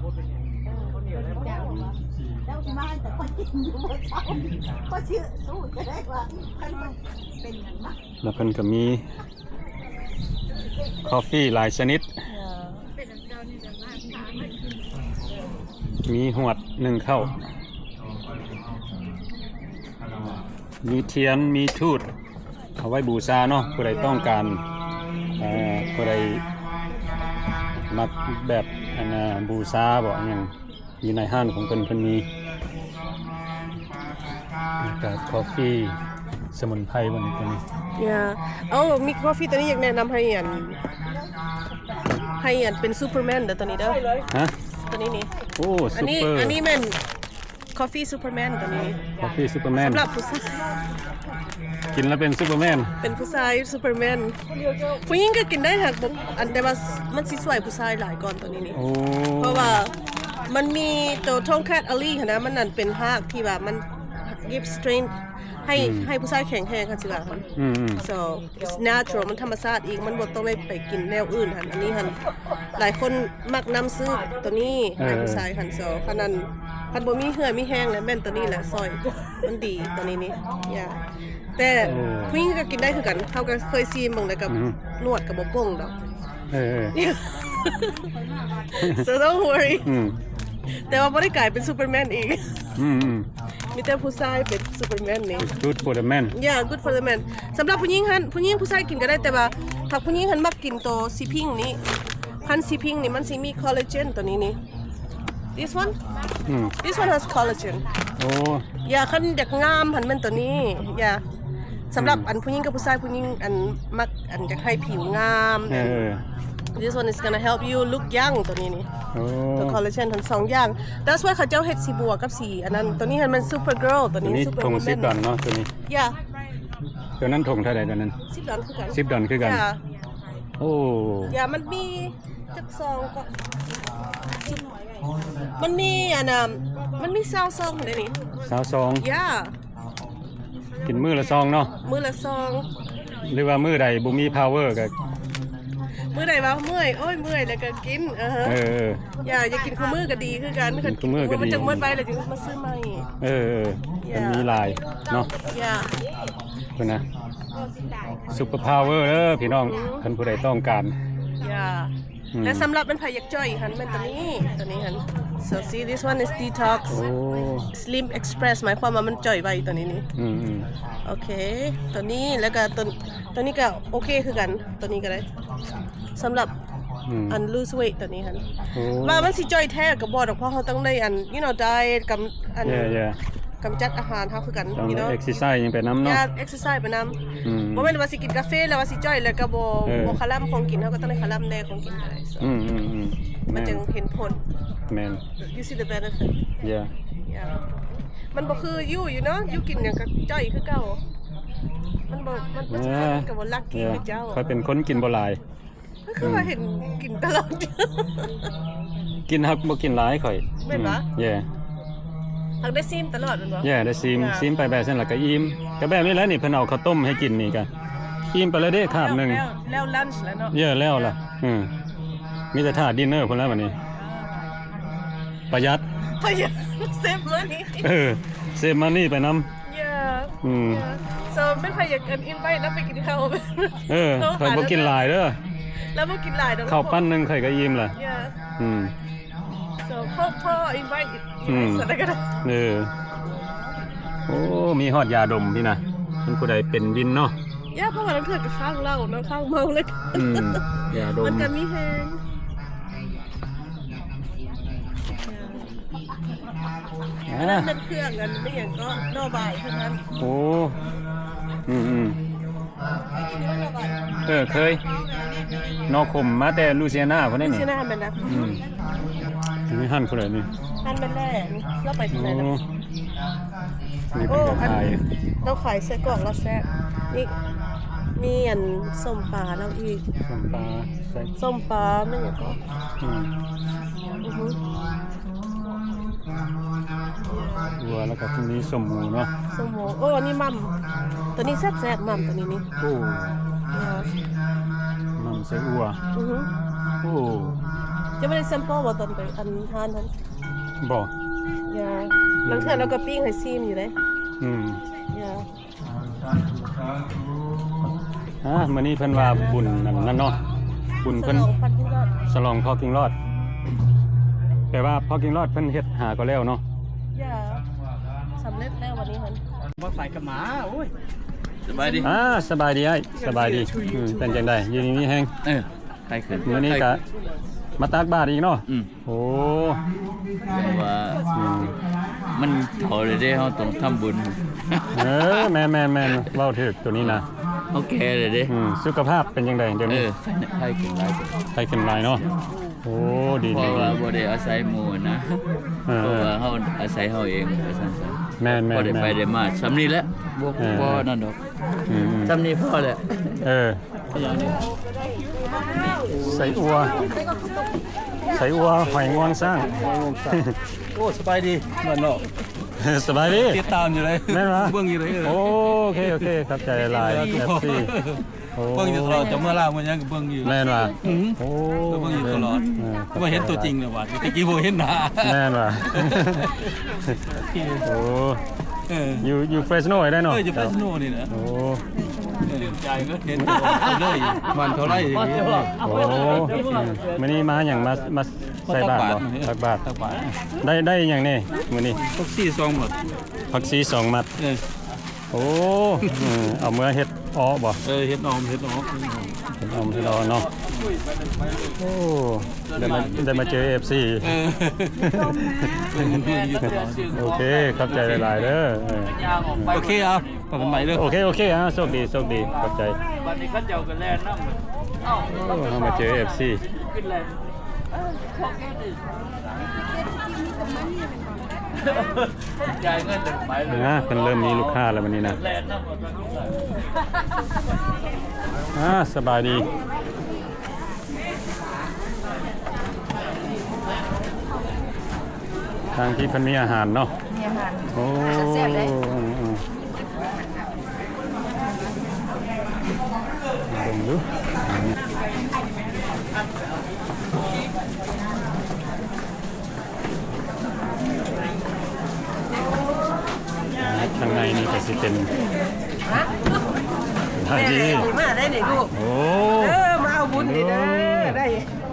າມາ ແຕ່ຂ້ອຍກິນຢູ່ບໍ່ເຊົ້າ ຂ້ອຍຊິສູ້ຈະໄດ້ວ່າ ຄັນມັນເປັນຫຍັງມາ. ແລ້ວເພິ່ນກໍມີຄອຟຟີຫຼາຍຊະນິດ ມີຫວດໜຶ້ງເຂົ້າ ມີທຽນ ມີທູດ ເອົາໄວ້ບູຊາເນາະ. ຜູ້ໃດຕ້ອງການ ເອີ ຜູ້ໃດມັກແບບ ອັນນ່າ ບູຊາບໍ ອີ່ຫຍັງ ຢູ່ໃນຮ້ານຂອງເພິ່ນ ເພິ່ນມີ ແລ້ວກໍຄອຟຟີສະໝຸນໄພ ບໍ່ນີ້ ຕົວນີ້. ເອີ ເອົາ ມີຄອຟຟີຕົວນີ້ ຢາກແນະນຳໃຫ້ອັນ ໃຫ້ອັນເປັນ Superman ເດີ ຕົວນີ້ເດີ. ຮະ? ຕົວນີ້ນີ້. ໂອ້ ອັນນີ້ Super ອັນນີ້ແມ່ນ Coffee Superman ຕົວນີ້ Coffee Superman ສຳລັບຜູ້ຊາຍ. ກິນແລ້ວເປັນຊຸບເປີແມນ ເປັນຜູ້ຊາຍຊຸບເປີແມນ. ຜູ້ຍິງກໍກິນໄດ້ ຫາກບໍ່ ອັນ ແຕ່ວ່າມັນຊິຊ່ວຍຜູ້ຊາຍຫຼາຍກ່ອນຕົວນີ້ນີ້. ໂອ້ ເພາະວ່າມັນມີໂຕທອງແຄດອາລີຫັ້ນນະ ມັນນັ້ນເປັນຮາກທີ່ວ່າມັນ give strength ໃຫ້ ອືມ ໃຫ້ຜູ້ຊາຍແຂງແຮງ ຄັນຊິວ່າ. ອືມໆ so it's natural ມັນທຳມະຊາດອີກ ມັນບໍ່ຕ້ອງໄດ້ໄປກິນແນວອື່ນຫັ້ນ. ອັນນີ້ຫັ້ນ ຫຼາຍຄົນມັກນຳຊື້ຕົວນີ້ ເອີ ໃຫ້ຜູ້ຊາຍຫັ້ນ. so ຄັນນັ້ນ ຄັນບໍ່ມີເຫື່ອມີແຮງແລ້ວ ແມ່ນຕົວນີ້ແຫຼະຊ່ອຍ ມັນດີຕົວນີ້ນີ້. yeah ແຕ່ ໂອ້ ຜູ້ຍິງກໍກິນໄດ້ຄືກັນ ເຮົາກໍເຄີຍຊີມເບິ່ງ ແລ້ວກໍ ອືມ ນວດກໍບໍ່ປົງດອກ. ເອີໆ so don't worry. ອືມ ແຕ່ວ່າບໍ່ໄດ້ກາຍເປັນຊຸບເປີແມນອີກ. ອືມໆ ມີແຕ່ຜູ້ຊາຍເປັນຊຸບເປີແມນນີ້. good for the man. yeah good for the man. ສຳລັບຜູ້ຍິງຫັ້ນ ຜູ້ຍິງຜູ້ຊາຍກິນກໍໄດ້ ແຕ່ວ່າຖ້າຜູ້ຍິງຫັ້ນມັກກິນໂຕຊີພິງນີ້ ພັນຊີພິງນີ້ ມັນຊິມີຄໍລາເຈນຕົວນີ້ນີ້. this one ອືມ this one has collagen. ໂອ້ yeah ຄັນຢາກງາມຫັ້ນແມ່ນຕົວນີ້. yeah ສຳລັບ ອືມ ອັນຜູ້ຍິງກັບຜູ້ຊາຍ ຜູ້ຍິງອັນມັກອັນຢາກໃຫ້ຜິວງາມ. ເອີ this one is gonna help you look young ຕົວນີ້ນີ້. ໂອ້ ຕົວຄໍລາເຈນທັງສອງຢ່າງ. that's why ເຂົາເຈົ້າເຮັດສີບົວກັບສີອັນນັ້ນ. ຕົວນີ້ຫັ້ນແມ່ນ super girl ຕົວນີ້ super woman. ຖົງສິບດອນເນາະ ຕົວນີ້. yeah ຕົວນັ້ນຖົງເທົ່າໃດຕົວນັ້ນ? ສິບດອນຄືກັນ ສິບດອນຄືກັນ. yeah ໂອ້ yeah ມັນມີຈັກຊອງກໍ ມັນມີອັນນ່າ ມັນມີຊາວຊອງເດ້ນີ້. ຊາວຊອງ. yeah ກິນມື້ລະຊອງເນາະ ມື້ລະຊອງ. ຫຼືວ່າມື້ໃດບໍ່ມີພາວເວີກໍ ມື້ໃດວ່າເມື່ອຍ ໂອ້ຍ ເມື່ອຍ ແລ້ວກໍກິນ. ເອີ ເອີໆ ຢ່າ ຢ່າກິນຄູ່ມື້ກໍດີຄືກັນ. ກິນຄູ່ມື້ກໍດີ ມັນຈັ່ງໝົດໄວ ແລ້ວຈຶ່ງມາຊື້ໃໝ່. ເອີໆ ມັນມີຫຼາຍເນາະ. yeah ເພິ່ນນະ super power ເດີພີ່ນ້ອງ. ອືມ ຄັນຜູ້ໃດຕ້ອງການ. yeah ອືມ ແລະ ສຳລັບແມ່ນໃຜຢາກຈ່ອຍຫັ້ນ ແມ່ນຕົວນີ້ ຕົວນີ້ຫັ້ນ. so see this one is detox. ໂອ້ slim express ໝາຍຄວາມວ່າມັນຈ່ອຍໄວຕົວນີ້ນີ້. ອືມໆ ໂອເຄ ຕົວນີ້ ແລ້ວກໍຕົວ ຕົວນີ້ກໍໂອເຄຄືກັນ. ຕົວນີ້ກໍໄດ້ ສຳລັບ ອືມ ອັນ lose weight ຕົວນີ້ຫັ້ນ. ໂອ້ ວ່າມັນຊິຈ່ອຍແທ້ກໍບໍ່ດອກ ເພາະເຮົາຕ້ອງໄດ້ອັນ you know diet ກຳ ອັນ yeah yeah ກຳຈັດອາຫານເຮົາຄືກັນ. ຕ້ອງ you know exercise ຫຍັງໄປນຳເນາະ. yeah exercise ໄປນຳ. ອືມ ບໍ່ແມ່ນວ່າຊິກິນກາເຟແລ້ວວ່າຊິຈ່ອຍ ແລ້ວກໍບໍ່ ເອີ ບໍ່ຄະລຳຂອງກິນ. ເຮົາກໍຕ້ອງໄດ້ຄະລຳແດ່ຂອງກິນກໍໄດ້. so ອືມໆໆ ມັນຈັ່ງເຫັນຜົນ. ແມ່ນ you see the benefit. yeah yeah ມັນບໍ່ຄືຢູ່ you know ຢູ່ກິນຫຍັງກໍຈ່ອຍຄືເກົ່າ. ມັນບໍ່ ມັນບໍ່ yeah ກໍບໍ່ລັກກີ້ yeah ຄືເຈົ້າ. ຂ້ອຍເປັນຄົນກິນບໍ່ຫຼາຍ ກໍຄືວ່າເຫັນກິນຕະຫຼອດ. ກິນຮັກບໍ່ກິນຫຼາຍຂ້ອຍ. ແມ່ນຫວາ? ອືມ yeah ຮັກໄດ້ຊີມຕະຫຼອດແມ່ນບໍ່? yeah ໄດ້ຊີມ yeah ຊີມໄປແບບຊັ້ນລະກໍອີ່ມ. ກໍແບບນີ້ແຫຼະນີ້ ເພິ່ນເອົາເຂົ້າຕົ້ມໃຫ້ກິນນີ້ກໍອີ່ມໄປແລ້ວເດ້ ຄາບໜຶ່ງ. ແລ້ວ ແລ້ວ lunch ແລ້ວເນາະ. yeah ແລ້ວລະ. yeah ອື ມີແຕ່ຖ້າ dinner ພຸ້ນແລ້ວບັດນີ້. ປະຢັດ ປະຢັດ save money. ເອີ save money ໄປນຳ. yeah ອືມ yeah so ແມ່ນໃຜຢາກ invite ລາວໄປກິນເຂົ້າ. ເອີ ຂ້ອຍບໍ່ກິນຫຼາຍເດີ ລາວບໍ່ກິນຫຼາຍດອກ ເຂົ້າປັ້ນໜຶ່ງຂ້ອຍກໍອີ່ມລະ. yeah ອືມ so ພໍ ພໍ invite ອືມ ໃສ່ໄດ້ກໍໄດ້. ເອີ ໂອ້ ມີຮອດຢາດົມນີ້ນະ ຄັນຜູ້ໃດເປັນວິນເນາະ. yeah ເພາະວ່າລາງເທື່ອກໍຄ້າງເຫຼົ້າເນາະ ຄ້າງເມົາແລ້ວ. ອືມ ຢາດົມ ມັນກໍມີແຮງ. ອ່າ ອັນນັ້ນແມ່ນເຄື່ອງ ອັນນີ້ຫຍັງກໍໜໍ່ບ່າຍເທົ່ານັ້ນ. ໂອ້ ອືມໆ ເຄີຍກິນຢູ່ບໍ່ໜໍ່ບ່າຍ? ເອີ ເຄີຍ. ໜໍ່ຂົມມາແຕ່ລູຊີຍານາພຸ້ນເດ້ນີ້. ລູຊີຍານາແມ່ນນະ. ອືມ ນີ້ຫັ້ນຜູ້ໃດນີ້? ຫັ້ນແມ່ນແຫຼະ ລາວໄປທາງໃດລະ? ໂອ້ ນີ້ເພິ່ນກໍຂາຍ ລາວຂາຍໄສ້ກອກລາວແຊບ. ນີ້ມີອັນສົ້ມປາລາວອີກ. ສົ້ມປາ ສົ້ມປາແມ່ນຫຍັງກໍ? ອືມ ອືອຫື ອັວ ແລ້ວກໍມີສົ້ມໝູເນາະ. ສົ້ມໝູ ໂອ້ ອັນນີ້ໝ່ຳ ຕົວນີ້ແຊບໆ ໝ່ຳຕົວນີ້ນີ້. ໂອ້ ໝ່ຳໃສ່ອົວ. ອືອຫື ໂອ້ ຈະບໍ່ໄດ້ sample ບໍ່ ຕອນໄປອັນຮ້ານຫັ້ນ? ບໍ່ ຢ່າ ອືມ ລາງເທື່ອລາວກໍປີ້ງໃຫ້ຊີມຢູ່ເດ້. ອືມ ຢ່າ ອ່າ ມື້ນີ້ເພິ່ນວ່າບຸນນັ້ນເນາະ ບຸນເພິ່ນ ສະຫຼອງ parking lot ສະຫຼອງ parking lot ແປວ່າ parking lot ເພິ່ນເຮັດຫາກໍແລ້ວເນາະ. ຢ່າ ສຳເລັດແລ້ວວັນນີ້ຫັ້ນ. ບໍ່ໃສ່ກັບໝາ ໂອ້ຍ ສະບາຍດີ. ອ່າ ສະບາຍດີອ້າຍ ສະບາຍດີ. ອືມ ເປັນຈັ່ງໃດ ຢູ່ດີມີແຮງ? ເອີ ໄຂ້ຂຶ້ນ. ມື້ນີ້ກະມາຕັກບາດອີກເນາະ. ອືມ ໂອ້ ແຕ່ວ່າ ອືມ ມັນເຖົ້າແລ້ວເດ້ ເຮົາຕ້ອງທຳບຸນ. ເອີ ແມ່ນໆໆ ເວົ້າຖືກໂຕນີ້ນະ. ເຮົາແກ່ແລ້ວເດ້. ອືມ ສຸຂະພາບເປັນຈັ່ງໃດດຽວນີ້? ເອີ ໄຂ້ຂຶ້ນຫຼາຍ ໄຂ້ຂຶ້ນຫຼາຍເນາະ. ໂອ້ ດີໆ ເພາະວ່າບໍ່ໄດ້ອາໄສໝູ່ນະ. ເອີ ເພາະວ່າເຮົາອາໄສເຮົາເອງວ່າຊັ້ນຊະ. ແມ່ນໆໆ ພໍໄດ້ໄປໄດ້ມາສ່ຳນີ້ແຫຼະ. ບໍ່ ເອີ ບໍ່ນັ້ນດອກ. ອືມໆ ສ່ຳນີ້ພໍແຫຼະ. ເອີ ຫຍັງນີ້? ໄສ້ອົ່ວ ໄສ້ອົ່ວ ຫອຍງວງຊ້າງ. ໂອ້ ສະບາຍດີບ້ານນອກ. ສະບາຍດີ ຕິດຕາມຢູ່ເລີຍ. ແມ່ນຫວາ? ເບິ່ງຢູ່ເລີຍ. ເອີ ໂອເຄ ໂອເຄ ຂອບໃຈຫຼາຍ. ເອີ ເອັຟຊີ ໂອ້ ເບິ່ງຢູ່ຕະຫຼອດ ຈະເມືອລາວເມືອຫຍັງກໍເບິ່ງຢູ່. ແມ່ນຫວາ? ອືມ ໂອ້ ກໍເບິ່ງຢູ່ຕະຫຼອດ. ເອີ ບໍ່ເຫັນຕົວຈິງແລ້ວຫວາ ແຕ່ກີ້ບໍ່ເຫັນໜ້າ. ແມ່ນຫວາ? ໂອ້ ເອີ ຢູ່ ຢູ່ເຟຣສໂນໄດ້ເນາະ? ເອີ ຢູ່ເຟຣສໂນນີ້ແຫຼະ. ໂອ້ ເອີ ຈ່າຍເງິນເຫັນເຂົາເລີຍ ມັນເທົ່າໃດ? ໂອ້ ມື້ນີ້ມາຫຍັງ? ມາ ມາ ມາຕັກບາດ ໃສ່ບາດບໍ່? ຕັກບາດ ຕັກບາດ. ໄດ້ ໄດ້ຫຍັງແດ່ມື້ນີ້? ຜັກຊີສອງມັດ ຜັກຊີສອງມັດ. ເອີ ໂອ້ ເອີ ເອົາເມືອເຮັດເອາະບໍ່? ເອີ ເຮັດອອມ ເຮັດອອມ ເຮັດອອມ ເຮັດເອາະເນາະ. ໂອ້ ໄດ້ມາ ໄດ້ມາເຈີເອັຟຊີ. ເອີ ໂອເຄ ຂອບໃຈຫຼາຍໆເດີ. ເອີ ໂອເຄ ເອົາ ພໍກັນໃໝ່ເດີ. ໂອເຄ ໂອເຄ ເອົາ ໂຊກດີ ໂຊກດີ ຂອບໃຈ. ບາດນີ້ເຂົາເຈົ້າກໍແລ່ນນຳ. ເອົ້າ ໂອ້ ເຮົາມາເຈີເອັຟຊີ. ຈ່າຍເງິນເປັນໄປເລີຍ. ນະ ເພິ່ນເລີ່ມມີລູກຄ້າແລ້ວບັດນີ້ນະ. ອ່າ ສະບາຍດີ. ທາງທີ່ເພິ່ນມີອາຫານເນາະ. ມີອາຫານ. ໂອ້ ແຊບເດ້. ອືມໆ ເບິ່ງດູ ອ່າ ທາງໃນນີ້ກໍຊິເປັນ ມາໄດ້ນີ້ລູກ. ໂອ້ ເອີ ມາເອົາບຸນນີ້ເດີ ໄດ້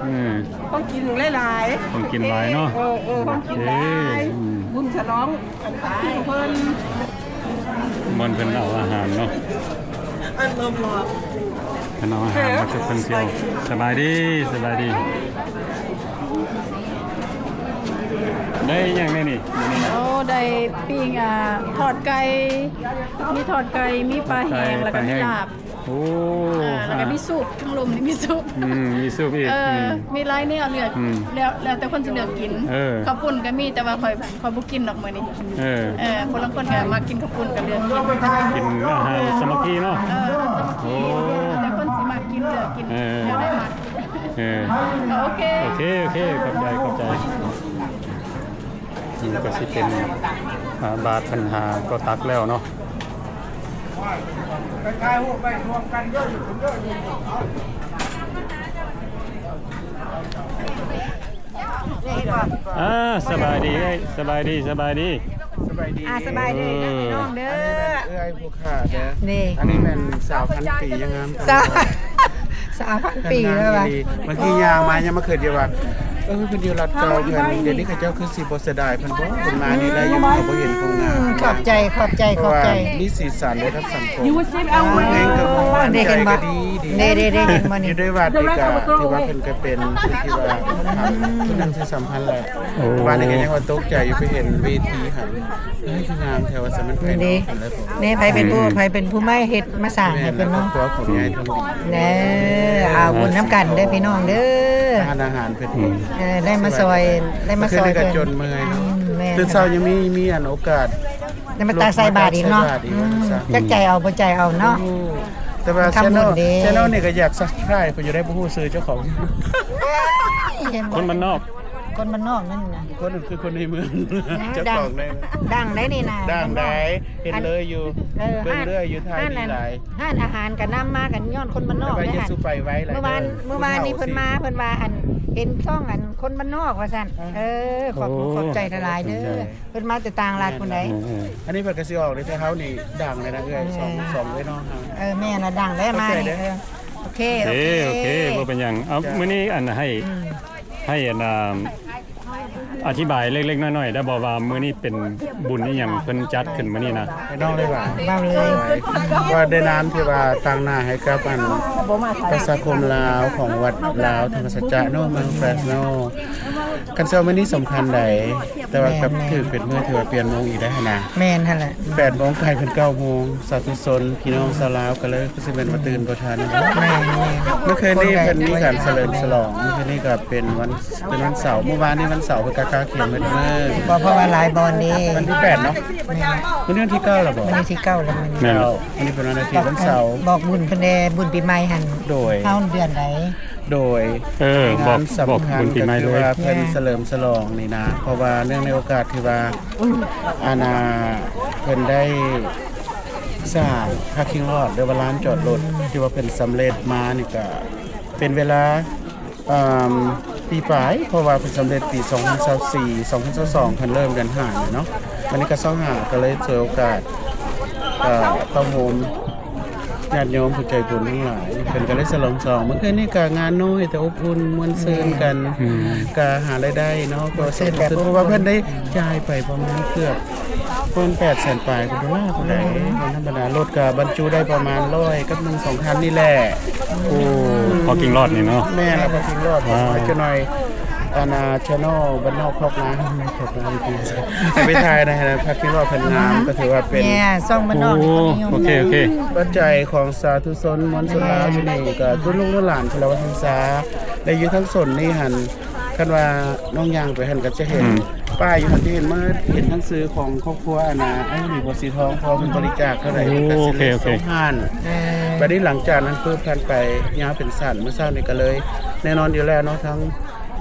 ອືມ ຂອງກິນຫຼາຍໆ ຂອງກິນຫຼາຍເນາະ. ເອີໆ ຂອງກິນຫຼາຍ. ອືມ ບຸນສະຫຼອງ ອັນຕາຍເພິ່ນ ບ່ອນເພິ່ນເອົາອາຫານເນາະ. ເພິ່ນເອົາອາຫານມາໃຫ້ເພິ່ນຊິເອົາ. ສະບາຍດີ ສະບາຍດີ. ໄດ້ຫຍັງແດ່ນີ້? ໂອ້ ໄດ້ປີ້ງ ອ່າ ທອດໄກ່ ມີທອດໄກ່ ມີປາແຫ້ງ ແລ້ວກໍມີລາບ. ໂອ້ ອ່າ ແລ້ວກໍມີຊຸບ ທາງລຸ່ມນີ້ມີຊຸບ. ອືມ ມີຊຸບອີກ. ເອີ ອືມ ມີຫຼາຍແນວເລືອກ. ອືມ ແລ້ວ ແລ້ວແຕ່ຄົນຊິເລືອກກິນ. ເອີ ເຂົ້າປຸ້ນກໍມີ ແຕ່ວ່າຂ້ອຍ ຂ້ອຍບໍ່ກິນດອກມື້ນີ້. ເອີ ເອີ ຄົນລາງຄົນກໍມັກກິນເຂົ້າປຸ້ນ ກໍເລືອກກິນ ກິນອາຫານສາມັກຄີເນາະ. ເອີ ສາມັກຄີ. ໂອ້ ແຕ່ຄົນຊິມັກກິນ ເລືອກກິນ ເອີ ແນວໃດມັກ. ເອີ ໂອເຄ ໂອເຄ ໂອເຄ ຂອບໃຈ ຂອບໃຈ. ນີ້ກໍຊິເປັນ ອ່າ ບາດເພິ່ນຫາກໍຕັກແລ້ວເນາະ. ໄປຖ່າຍຮູບໄປລວມກັນເດີ ຢູ່ພຸ້ນເດີ. ອ່າ ສະບາຍດີເອີຍ ສະບາຍດີ ສະບາຍດີ. ສະບາຍດີ ອ່າ ສະບາຍດີເດີ ເອີ ພີ່ນ້ອງເດີ. ອັນນີ້ແມ່ນເອື້ອຍຜູ້ຂ້າເດີ. ນີ້ ອັນນີ້ແມ່ນສາວພັນປີ ຍັງງາມ. ສາວ ສາວພັນປີແລ້ວວ່າ. ເມື່ອກີ້ຍ່າງມາຍັງມາຄິດຢູ່ວ່າ ເອີ ເພິ່ນຢູ່ລັດເກົ່າເພິ່ນ ດຽວນີ້ເຂົາເຈົ້າຄືຊິບໍ່ເສຍດາຍເພິ່ນບໍ່ ເພິ່ນມານີ້ໄດ້ຢູ່ ເຂົາບໍ່ເຫັນຄວາມງາມ. ຂອບໃຈ ຂອບໃຈ ຂອບໃຈ. ມີສີສັນໃນທາງສັງຄົມ. ເພງກໍມ່ວນ ໃຈກໍດີ ດີ. ເດ້ໆໆ ເຫັນບໍ່ນີ້? ຢູ່ໃນວັດນີ້ກໍຖືວ່າເພິ່ນກໍເປັນຜູ້ທີ່ວ່າ ຜູ້ນຳທີ່ສຳຄັນແຫຼະ. ໂອ້ ວັດນີ້ກໍຍັງວ່າຕົກໃຈຢູ່ ໄປເຫັນເວທີຫັ້ນ ເອີຍ ຄືງາມແທ້ວ່າຊັ້ນ. ມັນໄປເນາະ ເດ້ ໃຜເປັນຜູ້ ໃຜເປັນຜູ້ມາເຮັດມາສ້າງໃຫ້ເພິ່ນເນາະ? ເອີ ເອົາບຸນນຳກັນເດີພີ່ນ້ອງເດີ. ຮ້ານອາຫານເພິ່ນ ເອີ ໄດ້ມາຊ່ອຍ ໄດ້ມາຊ່ອຍເພິ່ນ. ເມື່ອຄືນນີ້ກໍຈົນເມື່ອຍເນາະ. ອືມ ແມ່ນ ຕື່ນເຊົ້າຍັງມີ ມີອັນໂອກາດ ໄດ້ມາຕັກໃສ່ບາດອີກເນາະ. ອືມ ຈັກໃຈເອົາບໍ່ໃຈເອົາເນາະ. ແຕ່ວ່າແຊນແນວ ແຊນແນວນີ້ກໍຢາກຊັບສະໄຄຣບເພິ່ນຢູ່ໄດ໋ ບໍ່ຮູ້ຊື່ເຈົ້າຂອງ. ຄົນບ້ານນອກ ຄົນບ້ານນອກນັ້ນນະ. ຄົນ ຄືຄົນໃນເມືອງ ເຈົ້າຂອງໃນ ດັງໄດ໋ນີ້ນະ. ດັງໄດ໋ ເຫັນເລີຍຢູ່ ເອີ ເບິ່ງເລື້ອຍຢູ່ ຖ່າຍດີຫຼາຍ. ຮ້ານອາຫານກໍນຳມາກັນຍ້ອນຄົນບ້ານນອກເດ້. ມື້ວານ ມື້ວານນີ້ເພິ່ນມາ ເພິ່ນວ່າ ອັນ ເຫັນຊ່ອງ ອັນ ຄົນບ້ານນອກວ່າຊັ້ນ. ເອີ ຂອບ ຂອບໃຈຫຼາຍໆເດີ. ເພິ່ນມາແຕ່ຕ່າງລັດພຸ້ນໃດ໋. ອັນນີ້ເພິ່ນກໍຊິອອກເດ້ ແຕ່ເຮົານີ້ດັງເລີຍນະເອື້ອຍ. ສອງ ສອງເອື້ອຍນ້ອງເຮົາ. ເອີ ແມ່ນລະ ດັງແລ້ວມານີ້. ໂອເຄ ໂອເຄ ບໍ່ເປັນຫຍັງ. ເອົາ ມື້ນີ້ອັນໃຫ້ ໃຫ້ອັນ ອ່າ ອະທິບາຍເລັກໆນ້ອຍໆໄດ້ບໍ່ວ່າມື້ນີ້ເປັນບຸນອີ່ຫຍັງເພິ່ນຈັດຂຶ້ນມື້ນີ້ນະ? ໃຫ້ນ້ອງໄດ້ວ່າ ເວົ້າເລີຍ ວ່າໃນນາມທີ່ວ່າຕາງໜ້າໃຫ້ກັບອັນປະຊາຄົມລາວຂອງວັດລາວທຳມະສັດຈະເນາະ ເມືອງເຟຣສໂນ ຄັນເຊົ້າມື້ນີ້ສຳຄັນໃດ ແຕ່ວ່າກັບຖືກເປັນມື້ທີ່ວ່າປ່ຽນໂມງອີກໄດ້ຫັ້ນນະ ແມ່ນຫັ້ນແຫຼະ ແປດໂມງກາຍເປັນເກົ້າໂມງ ສາທຸຊົນພີ່ນ້ອງຊາວລາວກໍເລີຍຄືຊິແມ່ນວ່າຕື່ນບໍ່ທັນ ແມ່ນໆ ເມື່ອຄືນນີ້ເພິ່ນມີການສະເຫຼີມສະຫຼອງ ເມື່ອຄືນນີ້ກໍເປັນວັນ ເປັນວັນເສົາ ມື້ວານນີ້ວັນເສົາ ເພິ່ນກະກາຂຽນເບິດມື້ ເພາະ ເພາະວ່າຫຼາຍບ່ອນເດ້ ວັນທີແປດເນາະ ແມ່ນ ມື້ນີ້ວັນທີເກົ້າແລ້ວບໍ່? ມື້ນີ້ທີເກົ້າແລ້ວ ມື້ນີ້ ແມ່ນ ເຈົ້າ ມື້ນີ້ເປັນວັນອາທິດ ວັນເສົາ ບອກບຸນເພິ່ນແດ່ ບຸນປີໃໝ່ຫັ້ນ ໂດຍ ເຮົາເດືອນໃດ? ໂດຍ ເອີ ບອກ ບອກບຸນປີໃໝ່ເລີຍ ເພິ່ນສະເຫຼີມສະຫຼອງນີ້ນະ ເພາະວ່າເນື່ອງໃນໂອກາດທີ່ວ່າ ອັນນ່າ ເພິ່ນໄດ້ສ້າງພາຄິງລອດ ຫຼືວ່າລານຈອດລົດ ທີ່ວ່າເພິ່ນສຳເລັດມານີ້ກະເປັນເວລາ ເອີ່ມ ປີປາຍ ເພາະວ່າເພິ່ນສຳເລັດປີສອງພັນຊາວສີ່ ສອງພັນຊາວສອງ ເພິ່ນເລີ່ມເດືອນຫ້ານີ້ເນາະ ອັນນີ້ກະຊາວຫ້າ ກະເລີຍສວຍໂອກາດ ເອີ່ ຕ້ອງໂຮມ ຍາດໂຍມຜູ້ໃຈບຸນທັງຫຼາຍ ເພິ່ນກະເລີຍສະເຫຼີມສະຫຼອງ ມື້ຄືນນີ້ກະງານນ້ອຍແຕ່ອົບອຸ່ນມ່ວນຊື່ນກັນ ແມ່ນ ອືມ ກະຫາລາຍໄດ້ເນາະ ກໍ ມ່ວນຊື່ນແບບ ເພາະວ່າເພິ່ນໄດ້ຈ່າຍໄປປະມານເກືອບ ປະມານແປດແສນປາຍໂດລາພຸ້ນໃດ ອືມ ບໍ່ທຳມະດາ ລົດກະບັນຈຸໄດ້ປະມານຮ້ອຍກັບໜຶ່ງສອງຄັນນີ້ແຫຼະ ໂອ້ ພາຄິງລອດນີ້ເນາະ ແມ່ນລະ ພາຄິງລອດ ວ້າວ ຈັກໜ່ອຍ ອັນນ່າ ແຊນແນວບ້ານນອກຄອກນາ ຄອກນາ ໃຫ້ໄປຖ່າຍໃນພາຄິງລອດເພິ່ນງາມ ກໍຖືວ່າເປັນ ແມ່ນ ຊ່ອງບ້ານນອກນີ້ ໂອ້ ເຂົານິຍົມ ໂອເຄ ໂອເຄ ປັດໄຈຂອງສາທຸຊົນມວນຊົນລາວຢູ່ນີ້ ກໍລຸກໆຫຼານໆ ພຸ້ນລະວ່າທັງຊາ ແລະຢູ່ທາງໂຊນນີ້ຫັ້ນ ຄັນວ່ານ້ອງຍ່າງໄປຫັ້ນກໍຈະເຫັນ ອືມ ປ້າຍຢູ່ຫັ້ນ ຈະເຫັນມາ ເຫັນທັງຊື່ຂອງຄອບຄົວ ອັນນ່າ ອ້າຍທອງດີ ບົວສີທອງ ເພາະວ່າເພິ່ນບໍລິຈາກເທົ່າໃດ ໂອ້ ເພິ່ນກໍຊິ ໂອເຄ ໂອເຄ ສົ່ງຜ່ານ ເອີ ບາດນີ້ຫຼັງຈາກນັ້ນປຶບ ຜ່ານໄປຍາວເປັນສັນ ມື້ເຊົ້ານີ້ກໍເລີຍ ແນ່ນອນຢູ່ແລ້ວເນາະ ທັງ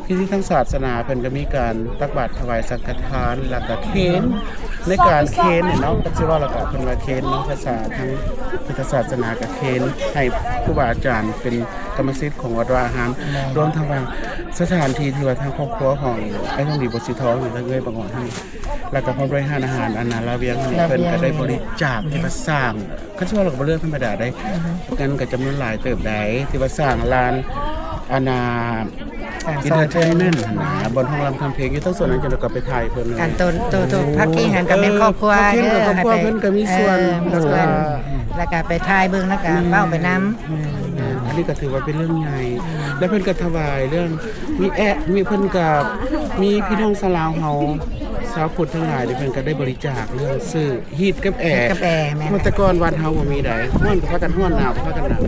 ພິທີທາງສາສະໜາເພິ່ນກໍມີການຕັກບາດຖວາຍສັງຄະທານ ແລ້ວກໍເຄນ ໃນການເຄນນີ້ເນາະ ກໍຊິເວົ້າແລ້ວກໍເພິ່ນວ່າເຄນເນາະ ພາສາທາງພຸດທະສາສະໜາກໍເຄນ ໃຫ້ຄູບາອາຈານເປັນກຳມະສິດຂອງວັດວາອາຮາມ ແມ່ນ ລວມທັງວ່າສະຖານທີ່ທີ່ວ່າທາງຄອບຄົວຂອງອ້າຍທອງດີ ບົວສີທອງ ແລະເອື້ອຍບັກຫວານ ແລ້ວກໍພ້ອມດ້ວຍຮ້ານອາຫານອັນນາລາວຽງ ລາວວຽງ ເພິ່ນກໍໄດ້ບໍລິຈາກທີ່ວ່າສ້າງ ຄັນຊິເວົ້າແລ້ວກໍບໍ່ເລື່ອງທຳມະດາໃດ ອືຮຶ ເງິນກໍຈຳນວນຫຼາຍເຕີບໃດ ທີ່ວ່າສ້າງລານ ອັນນ່າ ເອັນເຕີເທນເມັ້ນຫັ້ນນະ ບ່ອນຮ້ອງລຳທຳເພງ ຢູ່ທາງສ່ວນນັ້ນ ຈັ່ງໃດກໍໄປຖ່າຍເພິ່ນ ອັນໂຕ ໂຕ ໂຕພາກເກງຫັ້ນກໍແມ່ນຄອບຄົວເດີ ພາກເກງກັບຄອບຄົວເພິ່ນກໍມີສ່ວນ ເອີ ມີສ່ວນ ແລ້ວກໍ ແລ້ວກໍໄປຖ່າຍເບິ່ງ ແລ້ວກໍເວົ້າໄປນຳ ແມ່ນ ແມ່ນ ອັນນີ້ກໍຖືວ່າເປັນເລື່ອງໃຫຍ່ ແລ້ວເພິ່ນກໍຖວາຍເລື່ອງ ມີແອະ ມີ ເພິ່ນກໍມີພີ່ນ້ອງຊາວລາວເຮົາ ຊາວພຸດທັງຫຼາຍ ທີ່ເພິ່ນກໍໄດ້ບໍລິຈາກເລື່ອງຊື້ ຮີດກັບແອ ຮີດກັບແອ ແມ່ນ ເພາະແຕ່ກ່ອນວັດເຮົາບໍ່ມີໃດ ຮ້ອນກໍພາກັນຮ້ອນ ໜາວກໍພາກັນໜາວ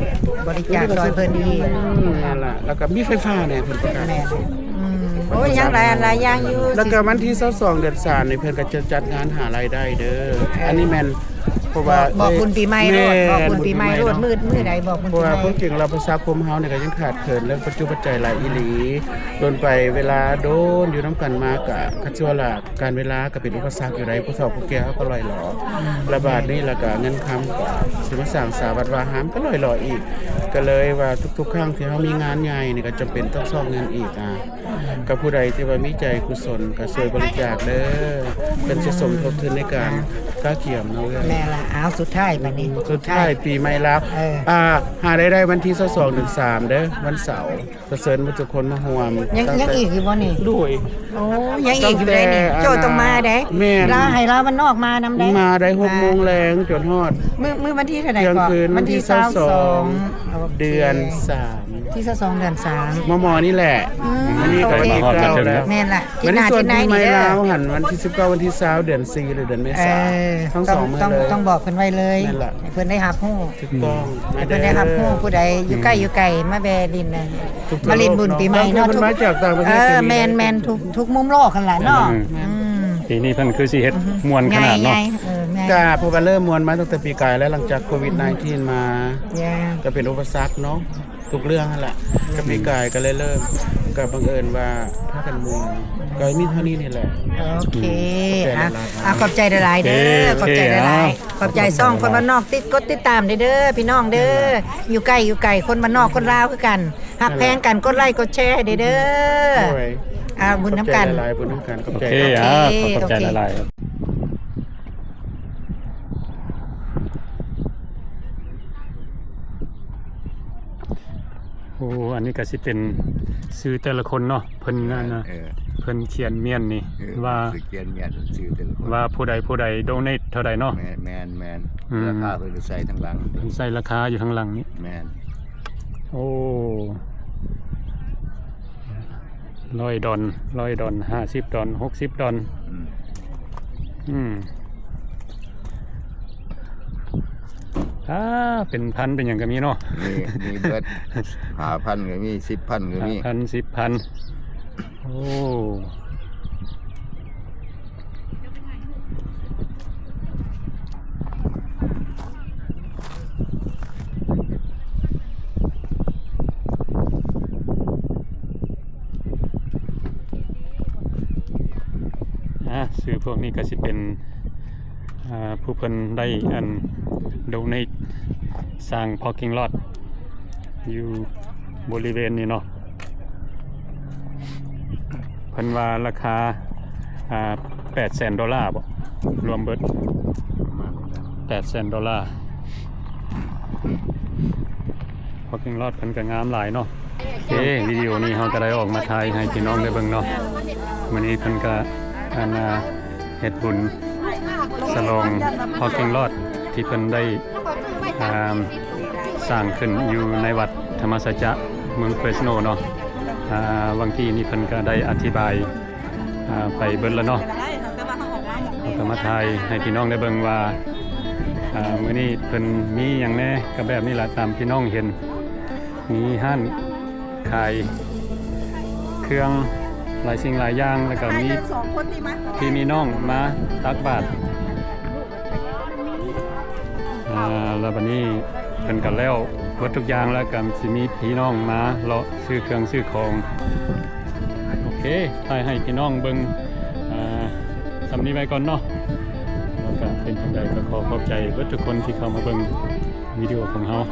ບໍລິຈາກຊ່ອຍເພິ່ນອີກ ອືມ ນັ້ນລະ ແລ້ວກໍມີໄຟຟ້າແດ່ ເພິ່ນປະກາດ ແມ່ນ ອືມ ໂອ້ຍ ຍັງຫຼາຍອັນຫຼາຍຢ່າງຢູ່ ແລ້ວກໍວັນທີຊາວສອງ ເດືອນສາມນີ້ ເພິ່ນກໍຈະຈັດງານຫາລາຍໄດ້ເດີ ເອີ ອັນນີ້ແມ່ນ ເພາະວ່າ ບອກ ບອກບຸນປີໃໝ່ໂລດ ແມ່ນ ບອກບຸນປີໃໝ່ໂລດ ມື້ ມື້ໃດບອກບຸນປີໃໝ່ ເພາະວ່າຄວາມຈິງແລ້ວ ປະຊາຄົມເຮົານີ້ກໍຍັງຂາດເຂີນເລື່ອງປັດຈຸປັດໄຈຫຼາຍອີ່ຫຼີ ດົນໄປເວລາດົນຢູ່ນຳກັນມາ ກະ ຄັນຊິວ່າລະ ການເວລາກໍເປັນອຸປະສັກຢູ່ໃດ໋ ຜູ້ເຖົ້າຜູ້ແກ່ເຮົາກໍລ່ອຍຫຼໍ່ ອືມ ລະບາດນີ້ລະກະເງິນຄຳກໍຊິມາສ້າງສາວັດວາອາຮາມກໍລ່ອຍຫຼໍ່ອີກ ກໍເລີຍວ່າທຸກໆຄັ້ງທີ່ເຮົາມີງານໃຫຍ່ນີ້ກໍຈຳເປັນຕ້ອງຊອກເງິນອີກ ອາ ກໍຜູ້ໃດທີ່ວ່າມີໃຈກຸສົນກໍຊ່ວຍບໍລິຈາກເດີ ເພິ່ນຊິສົມທົບທຶນໃນການກະກຽມເນາະ ແມ່ນລະ ເອົາ ສຸດທ້າຍບັດນີ້ ສຸດທ້າຍປີໃໝ່ລາວ ເອີ ອາ ຫາລາຍໄດ້ວັນທີຊາວສອງ ເດືອນສາມເດີ ວັນເສົາ ກໍເຊີນໝົດທຸກຄົນມາຮ່ວມ ຍັງ ຍັງອີກຢູ່ບໍ່ນີ້? ໂດຍ ໂອ້ ຍັງອີກຢູ່ໃດນີ້ ໂຈ້ຕ້ອງມາໃດ ແມ່ນ ລາວໃຫ້ລາວບ້ານນອກມານຳໃດ ມາໄດ້ຫົກໂມງແລງຈົນຮອດ ມື້ ມື້ວັນທີເທົ່າໃດເກາະ? ວັນທີຊາວສອງ ເດືອນສາມ ທີຊາວສອງ ເດືອນສາມ ມໍ່ໆນີ້ແຫຼະ ອືມ ອັນນີ້ກໍວັນທີເກົ້າແລ້ວ ແມ່ນລະ ວັນທີສ່ວນປີໃໝ່ລາວຫັ້ນ ວັນທີສິບເກົ້າ ວັນທີຊາວ ເດືອນສີ່ ຫຼືເດືອນເມສາ ເອີ ທັງສອງມື້ເລີຍ ຕ້ອງບອກເພິ່ນໄວ້ເລີຍ ແມ່ນລະ ໃຫ້ເພິ່ນໄດ້ຮັບຮູ້ ຖືກຕ້ອງ ໃຫ້ເພິ່ນໄດ້ຮັບຮູ້ ຜູ້ໃດຢູ່ໃກ້ຢູ່ໄກມາແວ່ຫຼິ້ນນະ ມາຫຼິ້ນບຸນປີໃໝ່ເນາະ ມາຈາກຕ່າງປະເທດ ເອີ ແມ່ນໆ ທຸກ ທຸກມຸມໂລກຫັ້ນລະເນາະ ອືມ ອືມ ປີນີ້ເພິ່ນຄືຊິເຮັດມ່ວນຂະໜາດເນາະ ໃຫຍ່ໆ ເອີ ແມ່ນ ກະເພາະວ່າເລີ່ມມ່ວນມາຕັ້ງແຕ່ປີກາຍແລ້ວ ຫຼັງຈາກໂຄວິດ ສິບເກົ້າ ມາ ກໍເປັນອຸປະສັກເນາະ ທຸກເລື່ອງຫັ້ນລະ ກັບປີກາຍກໍເລີຍເລີ່ມ ກໍບັງເອີນວ່າພາກັນມ່ວນ ກໍມີເທົ່ານີ້ນີ້ແຫຼະ ໂອເຄ ຂອບໃຈຫຼາຍໆ ອ່ະ ອ່ະ ຂອບໃຈຫຼາຍໆເດີ ໂອເຄ ຂອບໃຈຫຼາຍໆ ອ່ະ ຂອບໃຈຊ່ອງຄົນບ້ານນອກ ຕິດ ກົດຕິດຕາມເດີ ພີ່ນ້ອງເດີ ຢູ່ໃກ້ຢູ່ໄກ ຄົນບ້ານນອກຄົນລາວຄືກັນ ຮັກແພງກັນ ກົດໄລກົດແຊໃຫ້ເດີ ໂດຍ ອ່າ ບຸນນຳກັນ ຂອບໃຈຫຼາຍໆ ບຸນນຳກັນ ຂອບໃຈ ໂອເຄ ອ່າ ໂອເຄ ຂອບໃຈຫຼາຍໆ. ໂອ້ ອັນນີ້ກໍຊິເປັນຊື່ແຕ່ລະຄົນເນາະ ເພິ່ນນັ້ນນະ ເອີ ເພິ່ນຂຽນມ້ຽນນີ້ ເອີ ວ່າ ເພິ່ນຂຽນມ້ຽນຊື່ແຕ່ລະຄົນ ວ່າຜູ້ໃດຜູ້ໃດໂດເນດເທົ່າໃດເນາະ. ແມ່ນໆ ອືມ ລາຄາເພິ່ນກໍໃສ່ທາງຫຼັງ ເພິ່ນໃສ່ລາຄາຢູ່ທາງຫຼັງນີ້. ແມ່ນ. ໂອ້ ຮ້ອຍດອນ ຮ້ອຍດອນ ຫ້າສິບດອນ ຫົກສິບດອນ. ອືມ ອືມ ອ່າ ເປັນພັນເປັນຫຍັງກໍມີເນາະ. ມີ ມີເບິດ ຫ້າພັນກໍມີ ສິບພັນກໍມີ ຫ້າພັນ ສິບພັນ. ໂອ້ ອ່າ ຊື່ພວກນີ້ກໍຊິເປັນ ອ່າ ຜູ້ເພິ່ນໄດ້ອັນໂດເນດສ້າງພາກກິງລອດຢູ່ບໍລິເວນນີ້ເນາະ. ເພິ່ນວ່າລາຄາ ອ່າ ແປດແສນໂດລາບໍ ລວມເບິດ ປະມານນັ້ນແຫຼະ ແປດແສນໂດລາ. ພາກກິງລອດເພິ່ນກໍງາມຫຼາຍເນາະ. ໂອເຄ ວິດີໂອນີ້ເຮົາກໍໄດ້ອອກມາຖ່າຍໃຫ້ພີ່ນ້ອງໄດ້ເບິ່ງເນາະ. ມື້ນີ້ເພິ່ນກໍ ອັນ ເຮັດບຸນສະຫຼອງພາກກິງລອດທີ່ເພິ່ນໄດ້ ອ່າ ສ້າງຂຶ້ນຢູ່ໃນວັດທຳມະສັດຈະເມືອງເຟຣສໂນເນາະ. ອ່າ ຫວ່າງກີ້ນີ້ເພິ່ນກໍໄດ້ອະທິບາຍ ອ່າ ໄປເບິດແລ້ວເນາະ. ເຮົາກໍມາຖ່າຍໃຫ້ພີ່ນ້ອງໄດ້ເບິ່ງວ່າ ອ່າ ມື້ນີ້ເພິ່ນມີຫຍັງແດ່ ກໍແບບນີ້ລະ ຕາມພີ່ນ້ອງເຫັນ ມີຮ້ານຂາຍເຄື່ອງຫຼາຍສິ່ງຫຼາຍຢ່າງ ແລ້ວກໍມີ ທີ່ມີນ້ອງມາຕັກບາດ. ອ່າ ແລ້ວບັດນີ້ເພິ່ນກໍແລ້ວເບິດທຸກຢ່າງແລ້ວ ກໍຊິມີພີ່ນ້ອງມາເລາະຊື້ເຄື່ອງຊື້ຂອງ. ໂອເຄ ຖ່າຍໃຫ້ພີ່ນ້ອງເບິ່ງ ອ່າ ສ່ຳນີ້ໄວ້ກ່ອນເນາະ. ແລ້ວກໍເປັນຈັ່ງໃດກໍຂໍຂອບໃຈເບິດທຸກຄົນທີ່ເຂົ້າມາເບິ່ງວິດີໂອຂອງເຮົາ.